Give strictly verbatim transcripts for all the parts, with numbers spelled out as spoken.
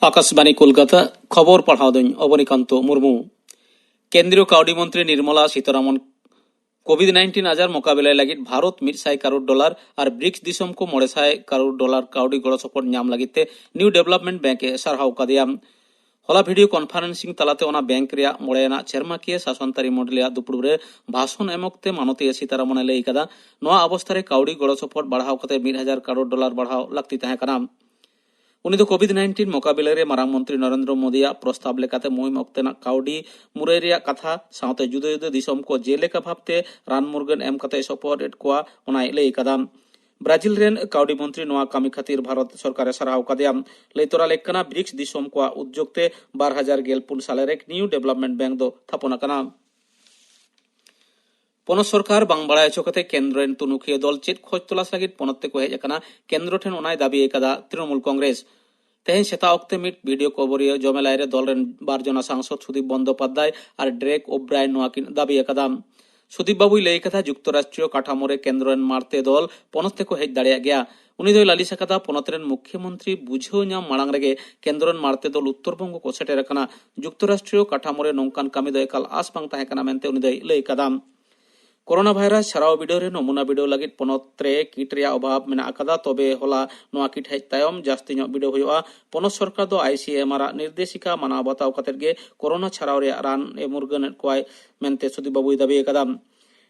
ᱟᱠᱟᱥᱵᱟᱱᱤ ᱠᱳᱞᱠᱟᱛᱟ᱾ ᱠᱷᱚᱵᱚᱨ ᱯᱟᱲᱦᱟᱣ ᱫᱚᱧ ᱚᱵᱚᱱᱤᱠᱟᱱᱛᱚ ᱢᱩᱨᱢᱩ᱾ ᱠᱮᱱᱫᱨᱤᱭᱚ ᱠᱟᱹᱣᱰᱤ ᱢᱚᱱᱛᱨᱤ ᱱᱤᱨᱢᱚᱞᱟ ᱥᱤᱛᱟᱨᱟᱢᱚᱱ ᱠᱳᱵᱷᱤᱰ ᱱᱟᱭᱤᱱᱴᱤᱱ ᱟᱡᱟᱨ ᱢᱚᱠᱟᱵᱤᱞᱟᱭ ᱞᱟᱹᱜᱤᱫ ᱵᱷᱟᱨᱚᱛ ᱢᱤᱫ ᱥᱟᱭ ᱠᱟᱨᱳᱲ ᱰᱚᱞᱟᱨ ᱟᱨ ᱵᱨᱤᱠᱥ ᱫᱤᱥᱚᱢ ᱠᱚ ᱢᱚᱬᱮ ᱥᱟᱭ ᱠᱟᱨᱳᱲ ᱰᱚᱞᱟᱨ ᱠᱟᱹᱣᱰᱤ ᱜᱚᱲᱚ ᱥᱚᱯᱚᱦᱚᱫ ᱧᱟᱢ ᱞᱟᱹᱜᱤᱫ ᱛᱮ ᱱᱤᱭᱩ ᱰᱮᱵᱷᱞᱚᱯᱢᱮᱱᱴ ᱵᱮᱝᱠ ᱮ ᱥᱟᱨᱦᱟᱣ ᱠᱟᱫᱮᱭᱟ᱾ ᱦᱚᱞᱟ ᱵᱷᱤᱰᱤᱭᱳ ᱠᱚᱱᱯᱷᱟᱨᱮᱱᱥᱤᱝ ᱛᱟᱞᱟᱛᱮ ᱚᱱᱟ ᱵᱮᱝᱠ ᱨᱮᱭᱟᱜ ᱢᱚᱬᱮ ᱟᱱᱟᱜ ᱥᱮᱨᱢᱟᱠᱤᱭᱟᱹ ᱥᱟᱥᱚᱱ ᱛᱟᱹᱨᱤ ᱢᱚᱱᱰᱚᱞᱤᱭᱟᱜ ᱫᱩᱯᱲᱩᱵ ᱨᱮ ᱵᱷᱟᱥᱚᱱ ᱮᱢ ᱚᱠᱛᱮ ᱢᱟᱱᱚᱛᱤᱭᱟᱹ ᱥᱤᱛᱟᱨᱟᱢᱚᱱᱮ ᱞᱟᱹᱭ ᱠᱟᱫᱟ, ᱱᱚᱣᱟ ᱚᱵᱚᱥᱛᱟ ᱨᱮ ᱠᱟᱹᱣᱰᱤ ᱜᱚᱲᱚ ᱥᱚᱯᱚᱦᱚᱫ ᱵᱟᱲᱦᱟᱣ ᱠᱟᱛᱮ ᱢᱤᱫ ᱦᱟᱡᱟᱨ ᱠᱟᱨᱳᱲ ᱰᱚᱞᱟᱨ ᱵᱟᱲᱦᱟᱣ ᱞᱟᱹᱠᱛᱤ ᱛᱟᱦᱮᱸ ᱠᱟᱱᱟ᱾ ᱩᱱᱤ ᱫᱚ ᱠᱳᱵᱷᱤᱰ ᱱᱟᱭᱤᱱᱴᱤᱱ ᱢᱚᱠᱟᱵᱤᱞᱟ ᱨᱮ ᱢᱟᱨᱟᱝ ᱢᱚᱱᱛᱨᱤ ᱱᱚᱨᱮᱱᱫᱨᱚ ᱢᱳᱫᱤᱭᱟᱜ ᱯᱨᱚᱥᱛᱟᱵ ᱞᱮᱠᱟᱛᱮ ᱢᱩᱦᱤᱢ ᱚᱠᱛᱮᱱᱟᱜ ᱠᱟᱹᱣᱰᱤ ᱢᱩᱨᱟᱹᱭ ᱨᱮᱭᱟᱜ ᱠᱟᱛᱷᱟ ᱥᱟᱶᱛᱮ ᱡᱩᱫᱟᱹ ᱡᱩᱫᱟᱹ ᱫᱤᱥᱚᱢ ᱠᱚ ᱡᱮᱞᱮᱠᱟ ᱵᱷᱟᱵᱛᱮ ᱨᱟᱱ ᱢᱩᱨᱜᱟᱹᱱ ᱮᱢ ᱠᱟᱛᱮ ᱥᱚᱯᱚᱦᱚᱫ ᱮᱫ ᱠᱚᱣᱟ, ᱚᱱᱟᱭ ᱞᱟᱹᱭ ᱠᱟᱫᱟ᱾ ᱵᱨᱟᱡᱤᱞ ᱨᱮᱱ ᱠᱟᱹᱣᱰᱤ ᱢᱚᱱᱛᱨᱤ ᱱᱚᱣᱟ ᱠᱟᱹᱢᱤ ᱠᱷᱟᱹᱛᱤᱨ ᱵᱷᱟᱨᱚᱛ ᱥᱚᱨᱠᱟᱨᱮ ᱥᱟᱨᱦᱟᱣ ᱠᱟᱫᱮᱭᱟ᱾ ᱞᱟᱹᱭ ᱛᱚᱨᱟ ᱞᱮᱠ ᱠᱟᱱᱟ, ᱵᱨᱤᱠᱥ ᱫᱤᱥᱚᱢ ᱠᱚᱣᱟᱜ ᱩᱫᱽᱡᱳᱜᱽ ᱛᱮ ᱵᱟᱨ ᱦᱟᱡᱟᱨ ᱜᱮᱞ ᱯᱩᱱ ᱥᱟᱞᱮ ᱨᱮ ᱱᱤᱭᱩ ᱰᱮᱵᱷᱞᱚᱯᱢᱮᱱᱴ ᱵᱮᱝᱠ ᱫᱚ ᱛᱷᱟᱯᱚᱱ ᱟᱠᱟᱱᱟ᱾ ᱯᱚᱱᱚᱛ ᱥᱚᱨᱠᱟᱨ ᱵᱟᱝ ᱵᱟᱲᱟᱭ ᱦᱚᱪᱚ ᱠᱟᱛᱮ ᱠᱮᱱᱫᱨᱚ ᱨᱮᱱ ᱛᱩᱱᱩᱠᱷᱤᱭᱟᱹ ᱫᱚᱞ ᱪᱮᱫ ᱠᱷᱚᱡᱽ ᱛᱚᱞᱟᱥ ᱞᱟᱹᱜᱤᱫ ᱯᱚᱱᱚᱛ ᱛᱮᱠᱚ ᱦᱮᱡ ᱟᱠᱟᱱᱟ, ᱠᱮᱱᱫᱨᱚ ᱴᱷᱮᱱ ᱚᱱᱟᱭ ᱫᱟᱹᱵᱤ ᱟᱠᱟᱫᱟ ᱛᱨᱤᱱᱚᱢᱩᱞ ᱠᱚᱝᱜᱨᱮᱥ᱾ ᱛᱮᱦᱮᱧ ᱥᱮᱛᱟᱜ ᱚᱠᱛᱮ ᱢᱤᱫ ᱵᱷᱤᱰᱤᱭᱳ ᱠᱚᱵᱚᱨᱤᱭᱟᱹ ᱡᱚᱢᱮᱞᱟᱭ ᱨᱮ ᱫᱚᱞ ᱨᱮᱱ ᱵᱟᱨ ᱡᱚᱱᱟ ᱥᱟᱝᱥᱚᱫ ᱥᱩᱫᱤᱯ ᱵᱚᱱᱫᱳᱯᱟᱫᱽᱫᱷᱟᱭ ᱟᱨ ᱰᱨᱮᱠ ᱳᱵᱨᱟᱭᱮᱱ ᱱᱚᱣᱟ ᱠᱤᱱ ᱫᱟᱹᱵᱤ ᱟᱠᱟᱫᱟ᱾ ᱥᱩᱫᱤᱯ ᱵᱟᱵᱩᱭ ᱞᱟᱹᱭ ᱟᱠᱟᱫᱟ, ᱡᱩᱠᱛᱚᱨᱟᱥᱴᱨᱤᱭᱚ ᱠᱟᱴᱷᱟᱢᱳ ᱨᱮ ᱠᱮᱱᱫᱨᱚ ᱨᱮᱱ ᱢᱟᱲᱛᱮ ᱫᱚᱞ ᱯᱚᱱᱚᱛ ᱛᱮᱠᱚ ᱦᱮᱡ ᱫᱟᱲᱮᱭᱟᱜ ᱜᱮᱭᱟ᱾ ᱩᱱᱤ ᱫᱚᱭ ᱞᱟᱹᱞᱤᱥ ᱟᱠᱟᱫᱟ, ᱯᱚᱱᱚᱛ ᱨᱮᱱ ᱢᱩᱠᱷᱭᱚᱢᱚᱱᱛᱨᱤ ᱵᱩᱡᱷᱟᱹᱣ ᱧᱟᱢ ᱢᱟᱲᱟᱝ ᱨᱮᱜᱮ ᱠᱮᱱᱫᱨᱚ ᱨᱮᱱ ᱢᱟᱲᱛᱮ ᱫᱚᱞ ᱩᱛᱛᱚᱨ ᱵᱚᱝᱜᱚ ᱠᱚ ᱥᱮᱴᱮᱨ ᱟᱠᱟᱱᱟ᱾ ᱡᱩᱠᱛᱚᱨᱟᱥᱴᱨᱤᱭᱚ ᱠᱟᱴᱷᱟᱢᱳ ᱨᱮ ᱱᱚᱝᱠᱟᱱ ᱠᱟᱹᱢᱤ ᱫᱚ ᱮᱠᱟᱞ ᱟᱸᱥ ᱵᱟᱝ ᱛᱟᱦᱮᱸ ᱠᱟᱱᱟ ᱢᱮᱱᱛᱮ ᱩᱱᱤ ᱫᱚᱭ ᱞᱟᱹᱭ ᱟᱠᱟᱫᱟ᱾ ᱠᱳᱨᱳᱱᱟ ᱵᱷᱟᱭᱨᱟᱥ ᱪᱷᱟᱨᱟᱣ ᱵᱤᱰᱟᱹᱣ ᱨᱮ ᱱᱚᱢᱩᱱᱟ ᱵᱤᱰᱟᱹᱣ ᱞᱟᱹᱜᱤᱫ ᱯᱚᱱᱚᱛ ᱨᱮ ᱠᱤᱴ ᱨᱮᱭᱟᱜ ᱚᱵᱷᱟᱵ ᱢᱮᱱᱟᱜ ᱟᱠᱟᱫᱟ, ᱛᱚᱵᱮ ᱦᱚᱞᱟ ᱱᱚᱣᱟ ᱠᱤᱴ ᱦᱮᱡ ᱛᱟᱭᱚᱢ ᱡᱟᱹᱥᱛᱤ ᱧᱚᱜ ᱵᱤᱰᱟᱹᱣ ᱦᱩᱭᱩᱜᱼᱟ᱾ ᱯᱚᱱᱚᱛ ᱥᱚᱨᱠᱟᱨ ᱫᱚ ᱟᱭ ᱥᱤ ᱮᱢ ᱟᱨ ᱟᱜ ᱱᱤᱨᱫᱮᱥᱤᱠᱟ ᱢᱟᱱᱟᱣ ᱵᱟᱛᱟᱣ ᱠᱟᱛᱮᱫ ᱜᱮ ᱠᱳᱨᱳᱱᱟ ᱪᱷᱟᱨᱟᱣ ᱨᱮᱭᱟᱜ ᱨᱟᱱ ᱮ ᱢᱩᱨᱜᱟᱹᱱ ᱮᱫ ᱠᱚᱣᱟᱭ ᱢᱮᱱᱛᱮ ᱥᱩᱫᱤᱯ ᱵᱟᱵᱩᱭ ᱫᱟᱹᱵᱤ ᱟᱠᱟᱫᱟ᱾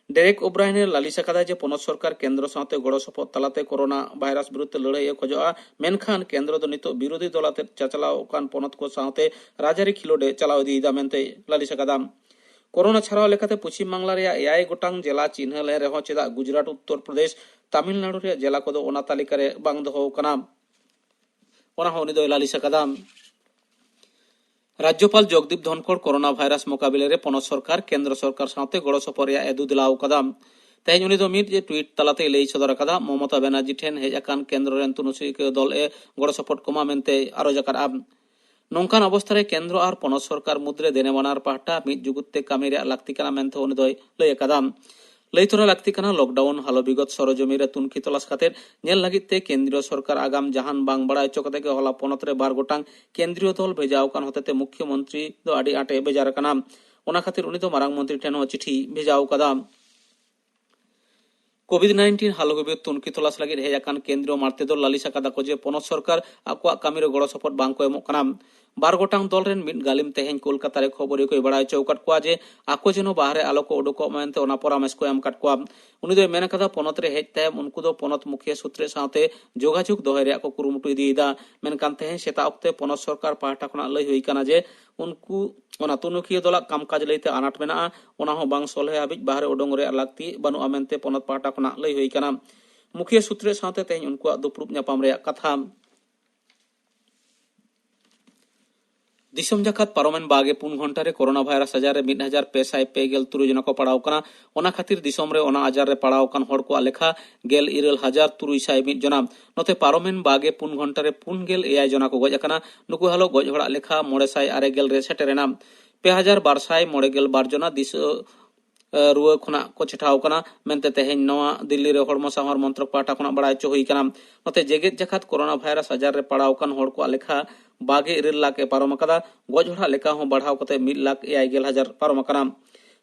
ᱰᱮᱨᱮᱠ ᱳᱵᱨᱟᱭᱮᱱ ᱮ ᱞᱟᱹᱞᱤᱥ ᱟᱠᱟᱫᱟ ᱡᱮ ᱯᱚᱱᱚᱛ ᱥᱚᱨᱠᱟᱨ ᱠᱮᱱᱫᱨᱚ ᱥᱟᱶᱛᱮ ᱜᱚᱲᱚ ᱥᱚᱯᱚᱦᱚᱫ ᱛᱟᱞᱟᱛᱮ ᱠᱳᱨᱳᱱᱟ ᱵᱷᱟᱭᱨᱟᱥ ᱵᱤᱨᱩᱫᱷ ᱛᱮ ᱞᱟᱹᱲᱦᱟᱹᱭ ᱮ ᱠᱷᱚᱡᱚᱜᱼᱟ, ᱢᱮᱱᱠᱷᱟᱱ ᱠᱮᱱᱫᱨᱚ ᱫᱚ ᱱᱤᱛᱚᱜ ᱵᱤᱨᱳᱫᱷᱤ ᱫᱚᱞ ᱟᱛᱮᱫ ᱪᱟᱪᱞᱟᱣ ᱟᱠᱟᱱ ᱯᱚᱱᱚᱛ ᱠᱚ ᱥᱟᱶᱛᱮ ᱨᱟᱡᱽᱟᱹᱨᱤ ᱠᱷᱮᱞᱳᱰ ᱮ ᱪᱟᱞᱟᱣ ᱤᱫᱤᱭᱮᱫᱟ ᱢᱮᱱᱛᱮ ᱞᱟᱹᱞᱤᱥ ᱟᱠᱟᱫᱟ᱾ ᱠᱳᱨᱳᱱᱟ ᱪᱷᱟᱨᱟᱣ ᱞᱮᱠᱟᱛᱮ ᱯᱚᱪᱷᱤᱢ ᱵᱟᱝᱞᱟ ᱨᱮᱭᱟᱜ ᱮᱭᱟᱭ ᱜᱚᱴᱟᱝ ᱡᱮᱞᱟ ᱪᱤᱱᱦᱟᱹ ᱞᱮᱱ ᱨᱮᱦᱚᱸ ᱪᱮᱫᱟᱜ ᱜᱩᱡᱽᱨᱟᱴ, ᱩᱛᱛᱚᱨ ᱯᱨᱚᱫᱮᱥ, ᱛᱟᱢᱤᱞᱱᱟᱲᱩ ᱨᱮᱭᱟᱜ ᱡᱮᱞᱟ ᱠᱚᱫᱚ ᱚᱱᱟ ᱛᱟᱹᱞᱤᱠᱟ ᱨᱮ ᱵᱟᱝ ᱫᱚᱦᱚ ᱟᱠᱟᱱᱟ, ᱚᱱᱟ ᱦᱚᱸ ᱩᱱᱤ ᱫᱚᱭ ᱞᱟᱹᱞᱤᱥ ᱟᱠᱟᱫᱟ᱾ ᱨᱟᱡᱽᱡᱚᱯᱟᱞ ᱡᱚᱜᱽᱫᱤᱯ ᱫᱷᱚᱱᱠᱷᱚᱲ ᱠᱳᱨᱳᱱᱟ ᱵᱷᱟᱭᱨᱟᱥ ᱢᱚᱠᱟᱵᱤᱞᱟ ᱨᱮ ᱯᱚᱱᱚᱛ ᱥᱚᱨᱠᱟᱨ ᱠᱮᱱᱫᱨᱚ ᱥᱚᱨᱠᱟᱨ ᱥᱟᱶᱛᱮ ᱜᱚᱲᱚ ᱥᱚᱯᱚᱦᱚᱫ ᱨᱮᱭᱟᱜ ᱮ ᱫᱩᱫᱽᱞᱟᱣ ᱟᱠᱟᱫᱟ᱾ ᱛᱮᱦᱮᱧ ᱩᱱᱤ ᱫᱚ ᱢᱤᱫ ᱴᱩᱭᱤᱴ ᱛᱟᱞᱟᱛᱮᱭ ᱞᱟᱹᱭ ᱥᱚᱫᱚᱨ ᱟᱠᱟᱫᱟ, ᱢᱚᱢᱚᱛᱟ ᱵᱮᱱᱟᱨᱡᱤ ᱴᱷᱮᱱ ᱦᱮᱡ ᱟᱠᱟᱱ ᱠᱮᱱᱫᱨᱚ ᱨᱮᱱ ᱛᱩᱱᱩᱥᱤᱠᱤᱭᱟᱹ ᱫᱚᱞ ᱮ ᱜᱚᱲᱚ ᱥᱚᱯᱚᱦᱚᱫ ᱠᱚᱢᱟ ᱢᱮᱱᱛᱮᱭ ᱟᱨᱚᱡ ᱟᱠᱟᱫᱼᱟ᱾ ᱱᱚᱝᱠᱟᱱ ᱚᱵᱚᱥᱛᱷᱟ ᱨᱮ ᱠᱮᱱᱫᱨᱚ ᱟᱨ ᱯᱚᱱᱚᱛ ᱥᱚᱨᱠᱟᱨ ᱢᱩᱫᱽᱨᱮ ᱫᱮᱱᱮ ᱵᱟᱱᱟᱨ ᱯᱟᱦᱴᱟ ᱢᱤᱫ ᱡᱩᱜᱩᱫ ᱛᱮ ᱠᱟᱹᱢᱤ ᱨᱮᱭᱟᱜ ᱞᱟᱹᱠᱛᱤ ᱠᱟᱱᱟ ᱢᱮᱱᱛᱮ ᱩᱱᱤ ᱫᱚᱭ ᱞᱟᱹᱭ ᱟᱠᱟᱫᱟ᱾ ᱞᱟᱹᱭ ᱛᱚᱨᱟ ᱞᱟᱹᱠᱛᱤ ᱠᱟᱱᱟ, ᱞᱚᱠᱰᱟᱣᱩᱱ ᱦᱟᱞᱚ ᱵᱤᱜᱚᱛ ᱥᱚᱨᱚᱡᱚᱢᱤ ᱨᱮ ᱛᱩᱱᱠᱷᱤ ᱛᱚᱞᱟᱥ ᱠᱟᱛᱮ ᱧᱮᱞ ᱞᱟᱹᱜᱤᱫ ᱛᱮ ᱠᱮᱱᱫᱨᱤᱭᱚ ᱥᱚᱨᱠᱟᱨ ᱟᱜᱟᱢ ᱡᱟᱦᱟᱱ ᱵᱟᱝ ᱵᱟᱲᱟᱭ ᱦᱚᱪᱚ ᱠᱟᱛᱮ ᱜᱮ ᱦᱚᱞᱟ ᱯᱚᱱᱚᱛ ᱨᱮ ᱵᱟᱨ ᱜᱚᱴᱟᱝ ᱠᱮᱱᱫᱨᱤᱭᱚ ᱫᱚᱞ ᱵᱷᱮᱡᱟ ᱟᱠᱟᱱ ᱦᱚᱛᱮᱛᱮ ᱢᱩᱠᱷᱭᱚ ᱢᱚᱱᱛᱨᱤ ᱫᱚ ᱟᱹᱰᱤ ᱟᱸᱴᱮ ᱵᱮᱡᱟᱨ ᱟᱠᱟᱱᱟ᱾ ᱚᱱᱟ ᱠᱷᱟᱹᱛᱤᱨ ᱩᱱᱤ ᱫᱚ ᱢᱟᱨᱟᱝ ᱢᱚᱱᱛᱨᱤ ᱴᱷᱮᱱ ᱦᱚᱸ ᱪᱤᱴᱷᱤ ᱵᱷᱮᱡᱟ ᱟᱠᱟᱫᱟ᱾ ᱠᱳᱵᱷᱤᱰ ᱱᱟᱭᱤᱱᱴᱤᱱ ᱦᱟᱞᱚ ᱵᱤᱜᱚᱛ ᱛᱩᱱᱠᱷᱤ ᱛᱚᱞᱟᱥ ᱞᱟᱹᱜᱤᱫ ᱦᱮᱡ ᱟᱠᱟᱱ ᱠᱮᱱᱫᱨᱤᱭᱚ ᱢᱟᱲᱛᱮ ᱫᱚ ᱞᱟᱹᱞᱤᱥ ᱟᱠᱟᱫᱟ ᱠᱚ ᱡᱮ ᱯᱚᱱᱚᱛ ᱥᱚᱨᱠᱟᱨ ᱟᱠᱚᱣᱟᱜ ᱠᱟᱹᱢᱤ ᱨᱮ ᱜᱚᱲᱚ ᱥᱚᱯᱚᱦᱚᱫ ᱵᱟᱝ ᱠᱚ ᱮᱢᱚᱜ ᱠᱟᱱᱟ᱾ ᱵᱟᱨ ᱜᱚᱴᱟᱝ ᱫᱚᱞ ᱨᱮᱱ ᱢᱤᱫ ᱜᱟᱹᱞᱤᱢ ᱛᱮᱦᱮᱧ ᱠᱳᱞᱠᱟᱛᱟ ᱨᱮ ᱠᱷᱚᱵᱚᱨᱤᱭᱟᱹ ᱠᱚᱭ ᱵᱟᱲᱟᱭ ᱦᱚᱪᱚ ᱟᱠᱟᱫ ᱠᱚᱣᱟ ᱡᱮ ᱟᱠᱚ ᱡᱮᱱᱚ ᱵᱟᱦᱨᱮ ᱟᱞᱚ ᱠᱚ ᱩᱰᱩᱠᱚᱜ ᱢᱟ ᱢᱮᱱᱛᱮ ᱚᱱᱟ ᱯᱚᱨᱟᱢᱮᱥ ᱠᱚ ᱮᱢ ᱟᱠᱟᱫ ᱠᱚᱣᱟ᱾ ᱩᱱᱤ ᱫᱚᱭ ᱢᱮᱱ ᱟᱠᱟᱫᱟ, ᱯᱚᱱᱚᱛ ᱨᱮ ᱦᱮᱡ ᱛᱟᱭᱚᱢ ᱩᱱᱠᱩ ᱫᱚ ᱯᱚᱱᱚᱛ ᱢᱩᱠᱷᱤᱭᱟᱹ ᱥᱩᱛᱨᱮ ᱥᱟᱶᱛᱮ ᱡᱳᱜᱟᱡᱳᱜᱽ ᱫᱚᱦᱚᱭ ᱨᱮᱭᱟᱜ ᱠᱚ ᱠᱩᱨᱩᱢᱩᱴᱩ ᱤᱫᱤᱭᱮᱫᱟ᱾ ᱢᱮᱱᱠᱷᱟᱱ ᱛᱮᱦᱮᱧ ᱥᱮᱛᱟᱜ ᱚᱠᱛᱮ ᱯᱚᱱᱚᱛ ᱥᱚᱨᱠᱟᱨ ᱯᱟᱦᱴᱟ ᱠᱷᱚᱱᱟᱜ ᱞᱟᱹᱭ ᱦᱩᱭ ᱟᱠᱟᱱᱟ ᱡᱮ ᱩᱱᱠᱩ ᱚᱱᱟ ᱛᱩᱱᱩᱠᱷᱤᱭᱟᱹ ᱫᱚᱞᱟᱜ ᱠᱟᱢᱠᱟᱡᱽ ᱞᱟᱹᱭᱛᱮ ᱟᱱᱟᱴ ᱢᱮᱱᱟᱜᱼᱟ, ᱚᱱᱟ ᱦᱚᱸ ᱵᱟᱝ ᱥᱚᱞᱦᱮ ᱦᱟᱹᱵᱤᱡ ᱵᱟᱦᱨᱮ ᱩᱰᱩᱝ ᱨᱮᱭᱟᱜ ᱞᱟᱹᱠᱛᱤ ᱵᱟᱹᱱᱩᱜᱼᱟ ᱢᱮᱱᱛᱮ ᱯᱚᱱᱚᱛ ᱯᱟᱦᱴᱟ ᱠᱷᱚᱱᱟᱜ ᱞᱟᱹᱭ ᱦᱩᱭ ᱟᱠᱟᱱᱟ᱾ ᱢᱩᱠᱷᱤᱭᱟᱹ ᱥᱩᱛᱨᱮ ᱥᱟᱶᱛᱮ ᱛᱮᱦᱮᱧ ᱩᱱᱠᱩᱣᱟᱜ ᱫᱩᱯᱲᱩᱵ ᱧᱟᱯᱟᱢ ᱨᱮᱭᱟᱜ ᱠᱟᱛᱷᱟ᱾ ᱫᱤᱥᱚᱢ ᱡᱟᱠᱟᱛ ᱯᱟᱨᱚᱢᱮᱱ ᱵᱟᱜᱮ ᱯᱩᱱ ᱜᱷᱚᱱᱴᱟ ᱨᱮ ᱠᱳᱨᱳᱱᱟ ᱵᱷᱟᱭᱨᱟᱥ ᱟᱡᱟᱨ ᱨᱮ ᱢᱤᱫ ᱦᱟᱡᱟᱨ ᱯᱮ ᱥᱟᱭ ᱯᱮ ᱜᱮᱞ ᱛᱩᱨᱩᱭ ᱡᱚᱱᱟ ᱠᱚ ᱯᱟᱲᱟᱣ ᱠᱟᱱᱟ᱾ ᱚᱱᱟ ᱠᱷᱟᱹᱛᱤᱨ ᱫᱤᱥᱚᱢ ᱨᱮ ᱚᱱᱟ ᱟᱡᱟᱨ ᱨᱮ ᱯᱟᱲᱟᱣ ᱟᱠᱟᱱ ᱦᱚᱲ ᱠᱚᱣᱟᱜ ᱞᱮᱠᱷᱟ ᱜᱮᱞ ᱤᱨᱟᱹᱞ ᱦᱟᱡᱟᱨ ᱛᱩᱨᱩᱭ ᱥᱟᱭ ᱢᱤᱫ ᱡᱚᱱᱟ᱾ ᱱᱚᱛᱮ ᱯᱟᱨᱚᱢᱮᱱ ᱵᱟᱜᱮ ᱯᱩᱱ ᱜᱷᱚᱱᱴᱟ ᱨᱮ ᱯᱩᱱ ᱜᱮᱞ ᱮᱭᱟᱭ ᱡᱚᱱᱟ ᱠᱚ ᱜᱚᱡ ᱟᱠᱟᱱᱟ᱾ ᱱᱩᱠᱩ ᱦᱟᱞᱚ ᱜᱚᱡ ᱦᱚᱲᱟᱜ ᱞᱮᱠᱷᱟ ᱢᱚᱬᱮ ᱥᱟᱭ ᱟᱨᱮ ᱜᱮᱞ ᱨᱮ ᱥᱮᱴᱮᱨ ᱮᱱᱟ᱾ ᱯᱮ ᱦᱟᱡᱟᱨ ᱵᱟᱨ ᱥᱟᱭ ᱢᱚᱬᱮ ᱜᱮᱞ ᱵᱟᱨ ᱡᱚᱱᱟ ᱫᱤᱥᱟᱹ ᱮ, ᱨᱩᱣᱟᱹ ᱠᱷᱚᱱᱟᱜ ᱠᱚ ᱪᱮᱴᱷᱟᱣ ᱟᱠᱟᱱᱟ ᱢᱮᱱᱛᱮ ᱛᱮᱦᱮᱧ ᱱᱚᱣᱟ ᱫᱤᱞᱞᱤ ᱨᱮ ᱦᱚᱲᱢᱚ ᱥᱟᱶᱟᱨ ᱢᱚᱱᱛᱨᱚᱠ ᱯᱟᱦᱴᱟ ᱠᱷᱚᱱᱟᱜ ᱵᱟᱲᱟᱭ ᱦᱚᱪᱚ ᱦᱩᱭ ᱟᱠᱟᱱᱟ᱾ ᱱᱚᱛᱮ ᱡᱮᱜᱮᱛ ᱡᱟᱠᱟᱛ ᱠᱳᱨᱳᱱᱟ ᱵᱷᱟᱭᱨᱟᱥ ᱟᱡᱟᱨ ᱨᱮ ᱯᱟᱲᱟᱣ ᱟᱠᱟᱱ ᱦᱚᱲ ᱠᱚᱣᱟᱜ ᱞᱮᱠᱷᱟ ᱵᱟᱜᱮ ᱤᱨᱟᱹᱞ ᱞᱟᱠᱷ ᱮ ᱯᱟᱨᱚᱢ ᱟᱠᱟᱫᱟ᱾ ᱜᱚᱡ ᱦᱚᱲᱟᱜ ᱞᱮᱠᱷᱟ ᱦᱚᱸ ᱵᱟᱲᱦᱟᱣ ᱠᱟᱛᱮ ᱢᱤᱫ ᱞᱟᱠᱷ ᱮᱭᱟᱭ ᱜᱮᱞ ᱦᱟᱡᱟᱨ ᱯᱟᱨᱚᱢ ᱟᱠᱟᱱᱟ᱾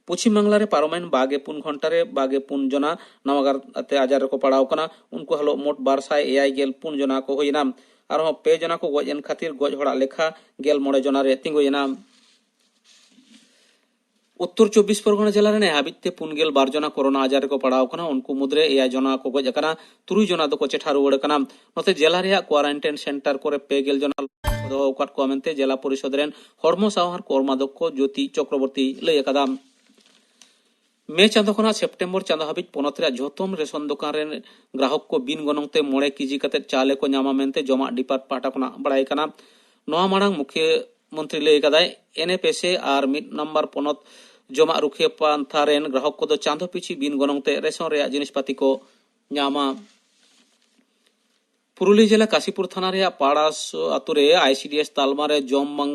ᱯᱚᱪᱷᱤᱢ ᱵᱟᱝᱞᱟ ᱨᱮ ᱯᱟᱨᱚᱢᱮᱱ ᱵᱟᱜᱮ ᱯᱩᱱ ᱜᱷᱚᱱᱴᱟ ᱨᱮ ᱵᱟᱜᱮ ᱯᱩᱱ ᱡᱚᱱᱟ ᱱᱟᱣᱟ ᱜᱟᱨ ᱛᱮ ᱟᱡᱟᱨ ᱨᱮᱠᱚ ᱯᱟᱲᱟᱣ ᱟᱠᱟᱱᱟ᱾ ᱩᱱᱠᱩ ᱦᱟᱞᱚ ᱢᱳᱴ ᱵᱟᱨ ᱥᱟᱭ ᱮᱭᱟᱭ ᱜᱮᱞ ᱯᱩᱱ ᱡᱚᱱᱟ ᱠᱚ ᱦᱩᱭᱮᱱᱟ᱾ ᱟᱨᱦᱚᱸ ᱯᱮ ᱡᱚᱱᱟ ᱠᱚ ᱜᱚᱡ ᱮᱱ ᱠᱷᱟᱹᱛᱤᱨ ᱜᱚᱡ ᱦᱚᱲᱟᱜ ᱞᱮᱠᱷᱟ ᱜᱮᱞ ᱢᱚᱬᱮ ᱡᱚᱱᱟ ᱨᱮ ᱛᱤᱸᱜᱩᱭᱮᱱᱟ᱾ ᱩᱛᱛᱚᱨ ᱪᱚᱵᱵᱤᱥ ᱯᱚᱨᱜᱚᱱᱟ ᱡᱮᱞᱟ ᱨᱮ ᱱᱮ ᱦᱟᱹᱵᱤᱡ ᱛᱮ ᱯᱩᱱ ᱜᱮᱞ ᱵᱟᱨ ᱡᱚᱱᱟ ᱠᱳᱨᱳᱱᱟ ᱟᱡᱟᱨ ᱨᱮᱠᱚ ᱯᱟᱲᱟᱣ ᱟᱠᱟᱱᱟ᱾ ᱩᱱᱠᱩ ᱢᱩᱫᱽᱨᱮ ᱮᱭᱟᱭ ᱡᱚᱱᱟ ᱠᱚ ᱜᱚᱡ ᱟᱠᱟᱱᱟ, ᱛᱩᱨᱩᱭ ᱡᱚᱱᱟ ᱫᱚᱠᱚ ᱪᱮᱴᱷᱟ ᱨᱩᱣᱟᱹᱲ ᱟᱠᱟᱱᱟ᱾ ᱱᱚᱛᱮ ᱡᱮᱞᱟ ᱨᱮᱭᱟᱜ ᱠᱣᱟᱨᱟᱱᱴᱟᱭᱤᱱ ᱥᱮᱱᱴᱟᱨ ᱠᱚᱨᱮ ᱯᱮ ᱜᱮᱞ ᱡᱚᱱᱟ ᱫᱚᱦᱚ ᱟᱠᱟᱫ ᱠᱚᱣᱟ ᱢᱮᱱᱛᱮ ᱡᱮᱞᱟ ᱯᱚᱨᱤᱥᱚᱫ ᱨᱮᱱ ᱦᱚᱲᱢᱚ ᱥᱟᱶᱟᱨ ᱠᱚᱨᱢᱟᱫᱷᱚᱠᱠᱷᱚ ᱡᱳᱛᱤ ᱪᱚᱠᱨᱚᱵᱚᱨᱛᱤ ᱞᱟᱹᱭ ᱟᱠᱟᱫᱟ᱾ ᱢᱮ ᱪᱟᱸᱫᱚ ᱠᱷᱚᱱᱟᱜ ᱥᱮᱯᱴᱮᱢᱵᱚᱨ ᱪᱟᱸᱫᱚ ᱦᱟᱹᱵᱤᱡ ᱯᱚᱱᱚᱛ ᱨᱮᱭᱟᱜ ᱡᱷᱚᱛᱚᱢ ᱨᱮᱥᱚᱱ ᱫᱚᱠᱟᱱ ᱨᱮᱱ ᱜᱨᱟᱦᱚᱠ ᱠᱚ ᱵᱤᱱ ᱜᱚᱱᱚᱝ ᱛᱮ ᱢᱚᱬᱮ ᱠᱮᱡᱤ ᱠᱟᱛᱮ ᱪᱟᱣᱞᱮ ᱠᱚ ᱧᱟᱢᱟ ᱢᱮᱱᱛᱮ ᱡᱚᱢᱟᱜ ᱰᱤᱯᱟᱨᱴ ᱯᱟᱦᱴᱟ ᱠᱷᱚᱱᱟᱜ ᱵᱟᱲᱟᱭ ᱠᱟᱱᱟ᱾ ᱱᱚᱣᱟ ᱢᱟᱲᱟᱝ ᱢᱩᱠᱷᱭᱟᱹ ᱢᱚᱱᱛᱨᱤ ᱞᱟᱹᱭ ᱟᱠᱟᱫᱟᱭ, ᱮᱱ ᱮᱯᱷ ᱮᱥ ᱮ ᱟᱨ ᱢᱤᱫ ᱱᱟᱢᱵᱟᱨ ᱯᱚᱱᱚᱛ ᱡᱚᱢᱟᱜ ᱨᱩᱠᱷᱤᱭᱟᱹ ᱯᱟᱱᱛᱷᱟ ᱨᱮᱱ ᱜᱨᱟᱦᱚᱠ ᱠᱚᱫᱚ ᱪᱟᱸᱫᱚ ᱯᱤᱪᱷᱤ ᱵᱤᱱ ᱜᱚᱱᱚᱝ ᱛᱮ ᱨᱮᱥᱚᱱ ᱨᱮᱭᱟᱜ ᱡᱤᱱᱤᱥ ᱯᱟᱹᱛᱤ ᱠᱚ ᱧᱟᱢᱟ᱾ ᱯᱩᱨᱩᱞᱤᱭᱟᱹ ᱡᱮᱞᱟ ᱠᱟᱥᱤᱯᱩᱨ ᱛᱷᱟᱱᱟ ᱨᱮᱭᱟᱜ ᱯᱟᱲᱟᱥ ᱟᱛᱳ ᱨᱮ ᱟᱭ ᱥᱤ ᱰᱤ ᱮᱥ ᱛᱟᱞᱢᱟ ᱨᱮ ᱡᱚᱢ ᱵᱟᱝ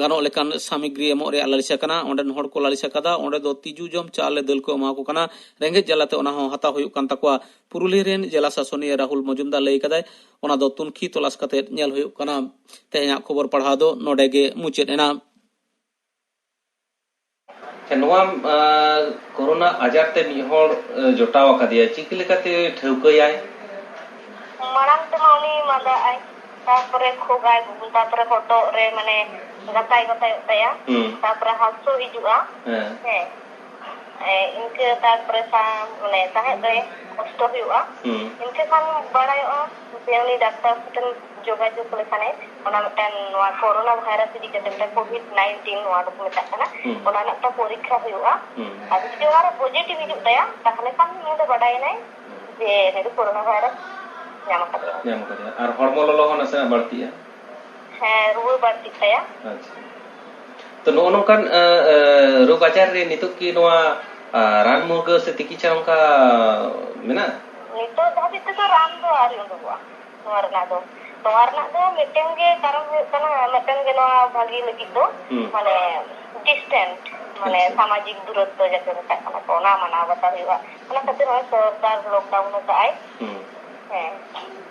ᱜᱟᱱᱚᱜ ᱞᱮᱠᱟᱱ ᱥᱟᱢᱚᱜᱨᱤ ᱮᱢᱚᱜ ᱨᱮᱭᱟᱜ ᱞᱟᱹᱞᱤᱥ ᱟᱠᱟᱱᱟ᱾ ᱚᱸᱰᱮᱱ ᱦᱚᱲ ᱠᱚ ᱞᱟᱹᱞᱤᱥ ᱟᱠᱟᱫᱟ, ᱚᱸᱰᱮ ᱫᱚ ᱛᱤᱡᱩ ᱡᱚᱢ ᱪᱟᱣᱞᱮ ᱫᱟᱹᱞ ᱠᱚ ᱮᱢᱟ ᱠᱚ ᱠᱟᱱᱟ, ᱨᱮᱸᱜᱮᱡ ᱡᱟᱞᱟᱛᱮ ᱚᱱᱟ ᱦᱚᱸ ᱦᱟᱛᱟᱣ ᱦᱩᱭᱩᱜ ᱠᱟᱱ ᱛᱟᱠᱚᱣᱟ᱾ ᱯᱩᱨᱩᱞᱤᱭᱟᱹ ᱨᱮᱱ ᱡᱮᱞᱟ ᱥᱟᱥᱚᱱᱤᱭᱟᱹ ᱨᱟᱦᱩᱞ ᱢᱚᱡᱩᱢᱫᱟᱨ ᱞᱟᱹᱭ ᱠᱟᱫᱟᱭ, ᱚᱱᱟ ᱫᱚ ᱛᱩᱱᱠᱷᱤ ᱛᱚᱞᱟᱥ ᱠᱟᱛᱮ ᱧᱮᱞ ᱦᱩᱭᱩᱜ ᱠᱟᱱᱟ᱾ ᱛᱮᱦᱮᱧᱟᱜ ᱠᱷᱚᱵᱚᱨ ᱯᱟᱲᱦᱟᱣ ᱫᱚ ᱱᱚᱰᱮ ᱜᱮ ᱢᱩᱪᱟᱹᱫ ᱮᱱᱟ᱾ ᱟᱪᱪᱷᱟ, ᱱᱚᱣᱟ, ᱟᱸ, ᱠᱳᱨᱳᱱᱟ ᱟᱡᱟᱨ ᱛᱮ ᱢᱤᱫ ᱦᱚᱲ, ᱟᱸ, ᱡᱚᱴᱟᱣ ᱟᱠᱟᱫᱮᱭᱟ, ᱪᱤᱠᱟᱹ ᱞᱮᱠᱟᱛᱮ ᱴᱷᱟᱹᱣᱠᱟᱹᱭᱟᱭ? ᱢᱟᱲᱟᱝ ᱛᱮᱢᱟ ᱩᱱᱤ ᱢᱟᱸᱫᱟᱜ ᱟᱭ, ᱛᱟᱨᱯᱚᱨᱮ ᱠᱷᱩᱜᱟᱭ, ᱛᱟᱨᱯᱚᱨᱮ ᱦᱚᱴᱚᱜ ᱨᱮ ᱢᱟᱱᱮ ᱜᱟᱛᱟᱭ ᱜᱟᱛᱟᱭᱚᱜ ᱛᱟᱭᱟ, ᱦᱩᱸ᱾ ᱛᱟᱨᱯᱚᱨᱮ ᱦᱟᱹᱥᱩ ᱦᱤᱡᱩᱜᱼᱟ᱾ ᱦᱮᱸ᱾ ᱦᱮᱸ᱾ ᱮ, ᱤᱱᱠᱟᱹ ᱛᱟᱨᱯᱚᱨᱮ ᱥᱟ-, ᱢᱟᱱᱮ ᱥᱟᱦᱮᱫ ᱨᱮ ᱠᱚᱥᱴᱚ ᱦᱩᱭᱩᱜᱼᱟ᱾ ᱦᱩᱸ᱾ ᱤᱱᱠᱟᱹ ᱠᱷᱟᱱ ᱵᱟᱲᱟᱭᱚᱜᱼᱟ ᱡᱮ ᱩᱱᱤ ᱰᱟᱠᱛᱟᱨ ᱥᱟᱛᱮᱢ ᱡᱳᱜᱟᱡᱳᱜᱽ ᱞᱮᱠᱷᱟᱱᱮ ᱚᱱᱟ ᱢᱤᱫᱴᱟᱝ ᱱᱚᱣᱟ ᱠᱳᱨᱳᱱᱟ ᱵᱷᱟᱭᱨᱟᱥ ᱤᱫᱤ ᱠᱟᱛᱮ ᱢᱤᱫᱴᱟᱝ ᱠᱳᱵᱷᱤᱰ ᱱᱟᱭᱤᱱᱴᱤᱱ ᱱᱚᱣᱟ ᱫᱚᱠᱚ ᱢᱮᱛᱟᱜ ᱠᱟᱱᱟ, ᱦᱩᱸ᱾ ᱚᱱᱟ ᱨᱮᱱᱟᱜ ᱢᱤᱫᱴᱟᱝ ᱯᱚᱨᱤᱠᱠᱷᱟ ᱦᱩᱭᱩᱜᱼᱟ᱾ ᱦᱩᱸ᱾ ᱟᱨ ᱡᱩᱫᱤ ᱚᱱᱟ ᱨᱮ ᱯᱚᱡᱤᱴᱤᱵᱷ ᱦᱤᱡᱩᱜ ᱛᱟᱭᱟ, ᱛᱟᱦᱚᱞᱮ ᱠᱷᱟᱱ ᱩᱱᱤ ᱫᱚ ᱵᱟᱰᱟᱭᱮᱱᱟᱭ ᱦᱩᱸ᱾ ᱡᱮ ᱩᱱᱤ ᱫᱚ ᱠᱳᱨᱳᱱᱟ ᱵᱷᱟᱭᱨᱟᱥ ᱧᱟᱢ ᱟᱠᱟᱫᱮᱭᱟ᱾ ᱧᱟᱢ ᱟᱠᱟᱫᱮᱭᱟ᱾ ᱟᱨ ᱦᱚᱲᱢᱚ ᱞᱚᱞᱚ ᱦᱚᱸ ᱱᱟᱥᱮᱱᱟᱜ ᱵᱟᱹᱲᱛᱤᱜᱼᱟ᱾ ᱦᱮᱸ, ᱨᱩᱣᱟᱹ ᱵᱟᱹᱲᱛᱤᱜ ᱛᱟᱭᱟ᱾ ᱟᱪᱪᱷᱟ᱾ ᱛᱚ, ᱱᱚᱜᱼᱚ ᱱᱚᱝᱠᱟᱱ, ᱮ, ᱮ, ᱨᱳᱜᱽ ᱟᱡᱟᱨ ᱨᱮ ᱱᱤᱛᱚᱜ ᱠᱤ ᱱᱚᱣᱟ, ᱟ, ᱨᱟᱱ ᱢᱩᱨᱜᱟᱹ ᱥᱮ ᱛᱤᱠᱤᱪᱷᱟ ᱚᱱᱠᱟ ᱢᱮᱱᱟᱜᱼᱟ? ᱱᱤᱛᱚᱜ ᱫᱷᱟᱹᱵᱤᱡ ᱛᱮᱫᱚ ᱨᱟᱱ ᱫᱚ ᱟᱹᱣᱨᱤ ᱩᱰᱩᱠᱚᱜᱼᱟ ᱱᱚᱣᱟ ᱨᱮᱱᱟᱜ ᱫᱚ᱾ ᱱᱚᱣᱟ ᱨᱮᱱᱟᱜ ᱫᱚ ᱢᱤᱫᱴᱮᱱ ᱜᱮ ᱠᱟᱨᱚᱱ ᱦᱩᱭᱩᱜ ᱠᱟᱱᱟ, ᱢᱤᱫᱴᱮᱱ ᱜᱮ ᱱᱚᱣᱟ ᱵᱷᱟᱹᱜᱤ ᱞᱟᱹᱜᱤᱫ ᱫᱚ, ᱦᱩᱸ᱾ ᱢᱟᱱᱮ ᱰᱤᱥᱴᱮᱱᱥ, ᱢᱟᱱᱮ ᱟᱪᱪᱷᱟ᱾ ᱥᱟᱢᱟᱡᱤᱠ ᱫᱩᱨᱚᱛᱛᱚ ᱡᱟᱠᱮ ᱢᱮᱛᱟᱜ ᱠᱟᱱᱟ ᱠᱚ, ᱚᱱᱟ ᱢᱟᱱᱟᱣ ᱵᱟᱛᱟᱣ ᱦᱩᱭᱩᱜᱼᱟ᱾ ᱚᱱᱟ ᱠᱷᱟᱹᱛᱤᱨ ᱱᱚᱜᱼᱚᱭ ᱥᱚᱨᱠᱟᱨ ᱞᱚᱠᱰᱟᱣᱩᱱ ᱟᱠᱟᱫ ᱟᱭ᱾ ᱦᱩᱸ᱾ ᱦᱮᱸ,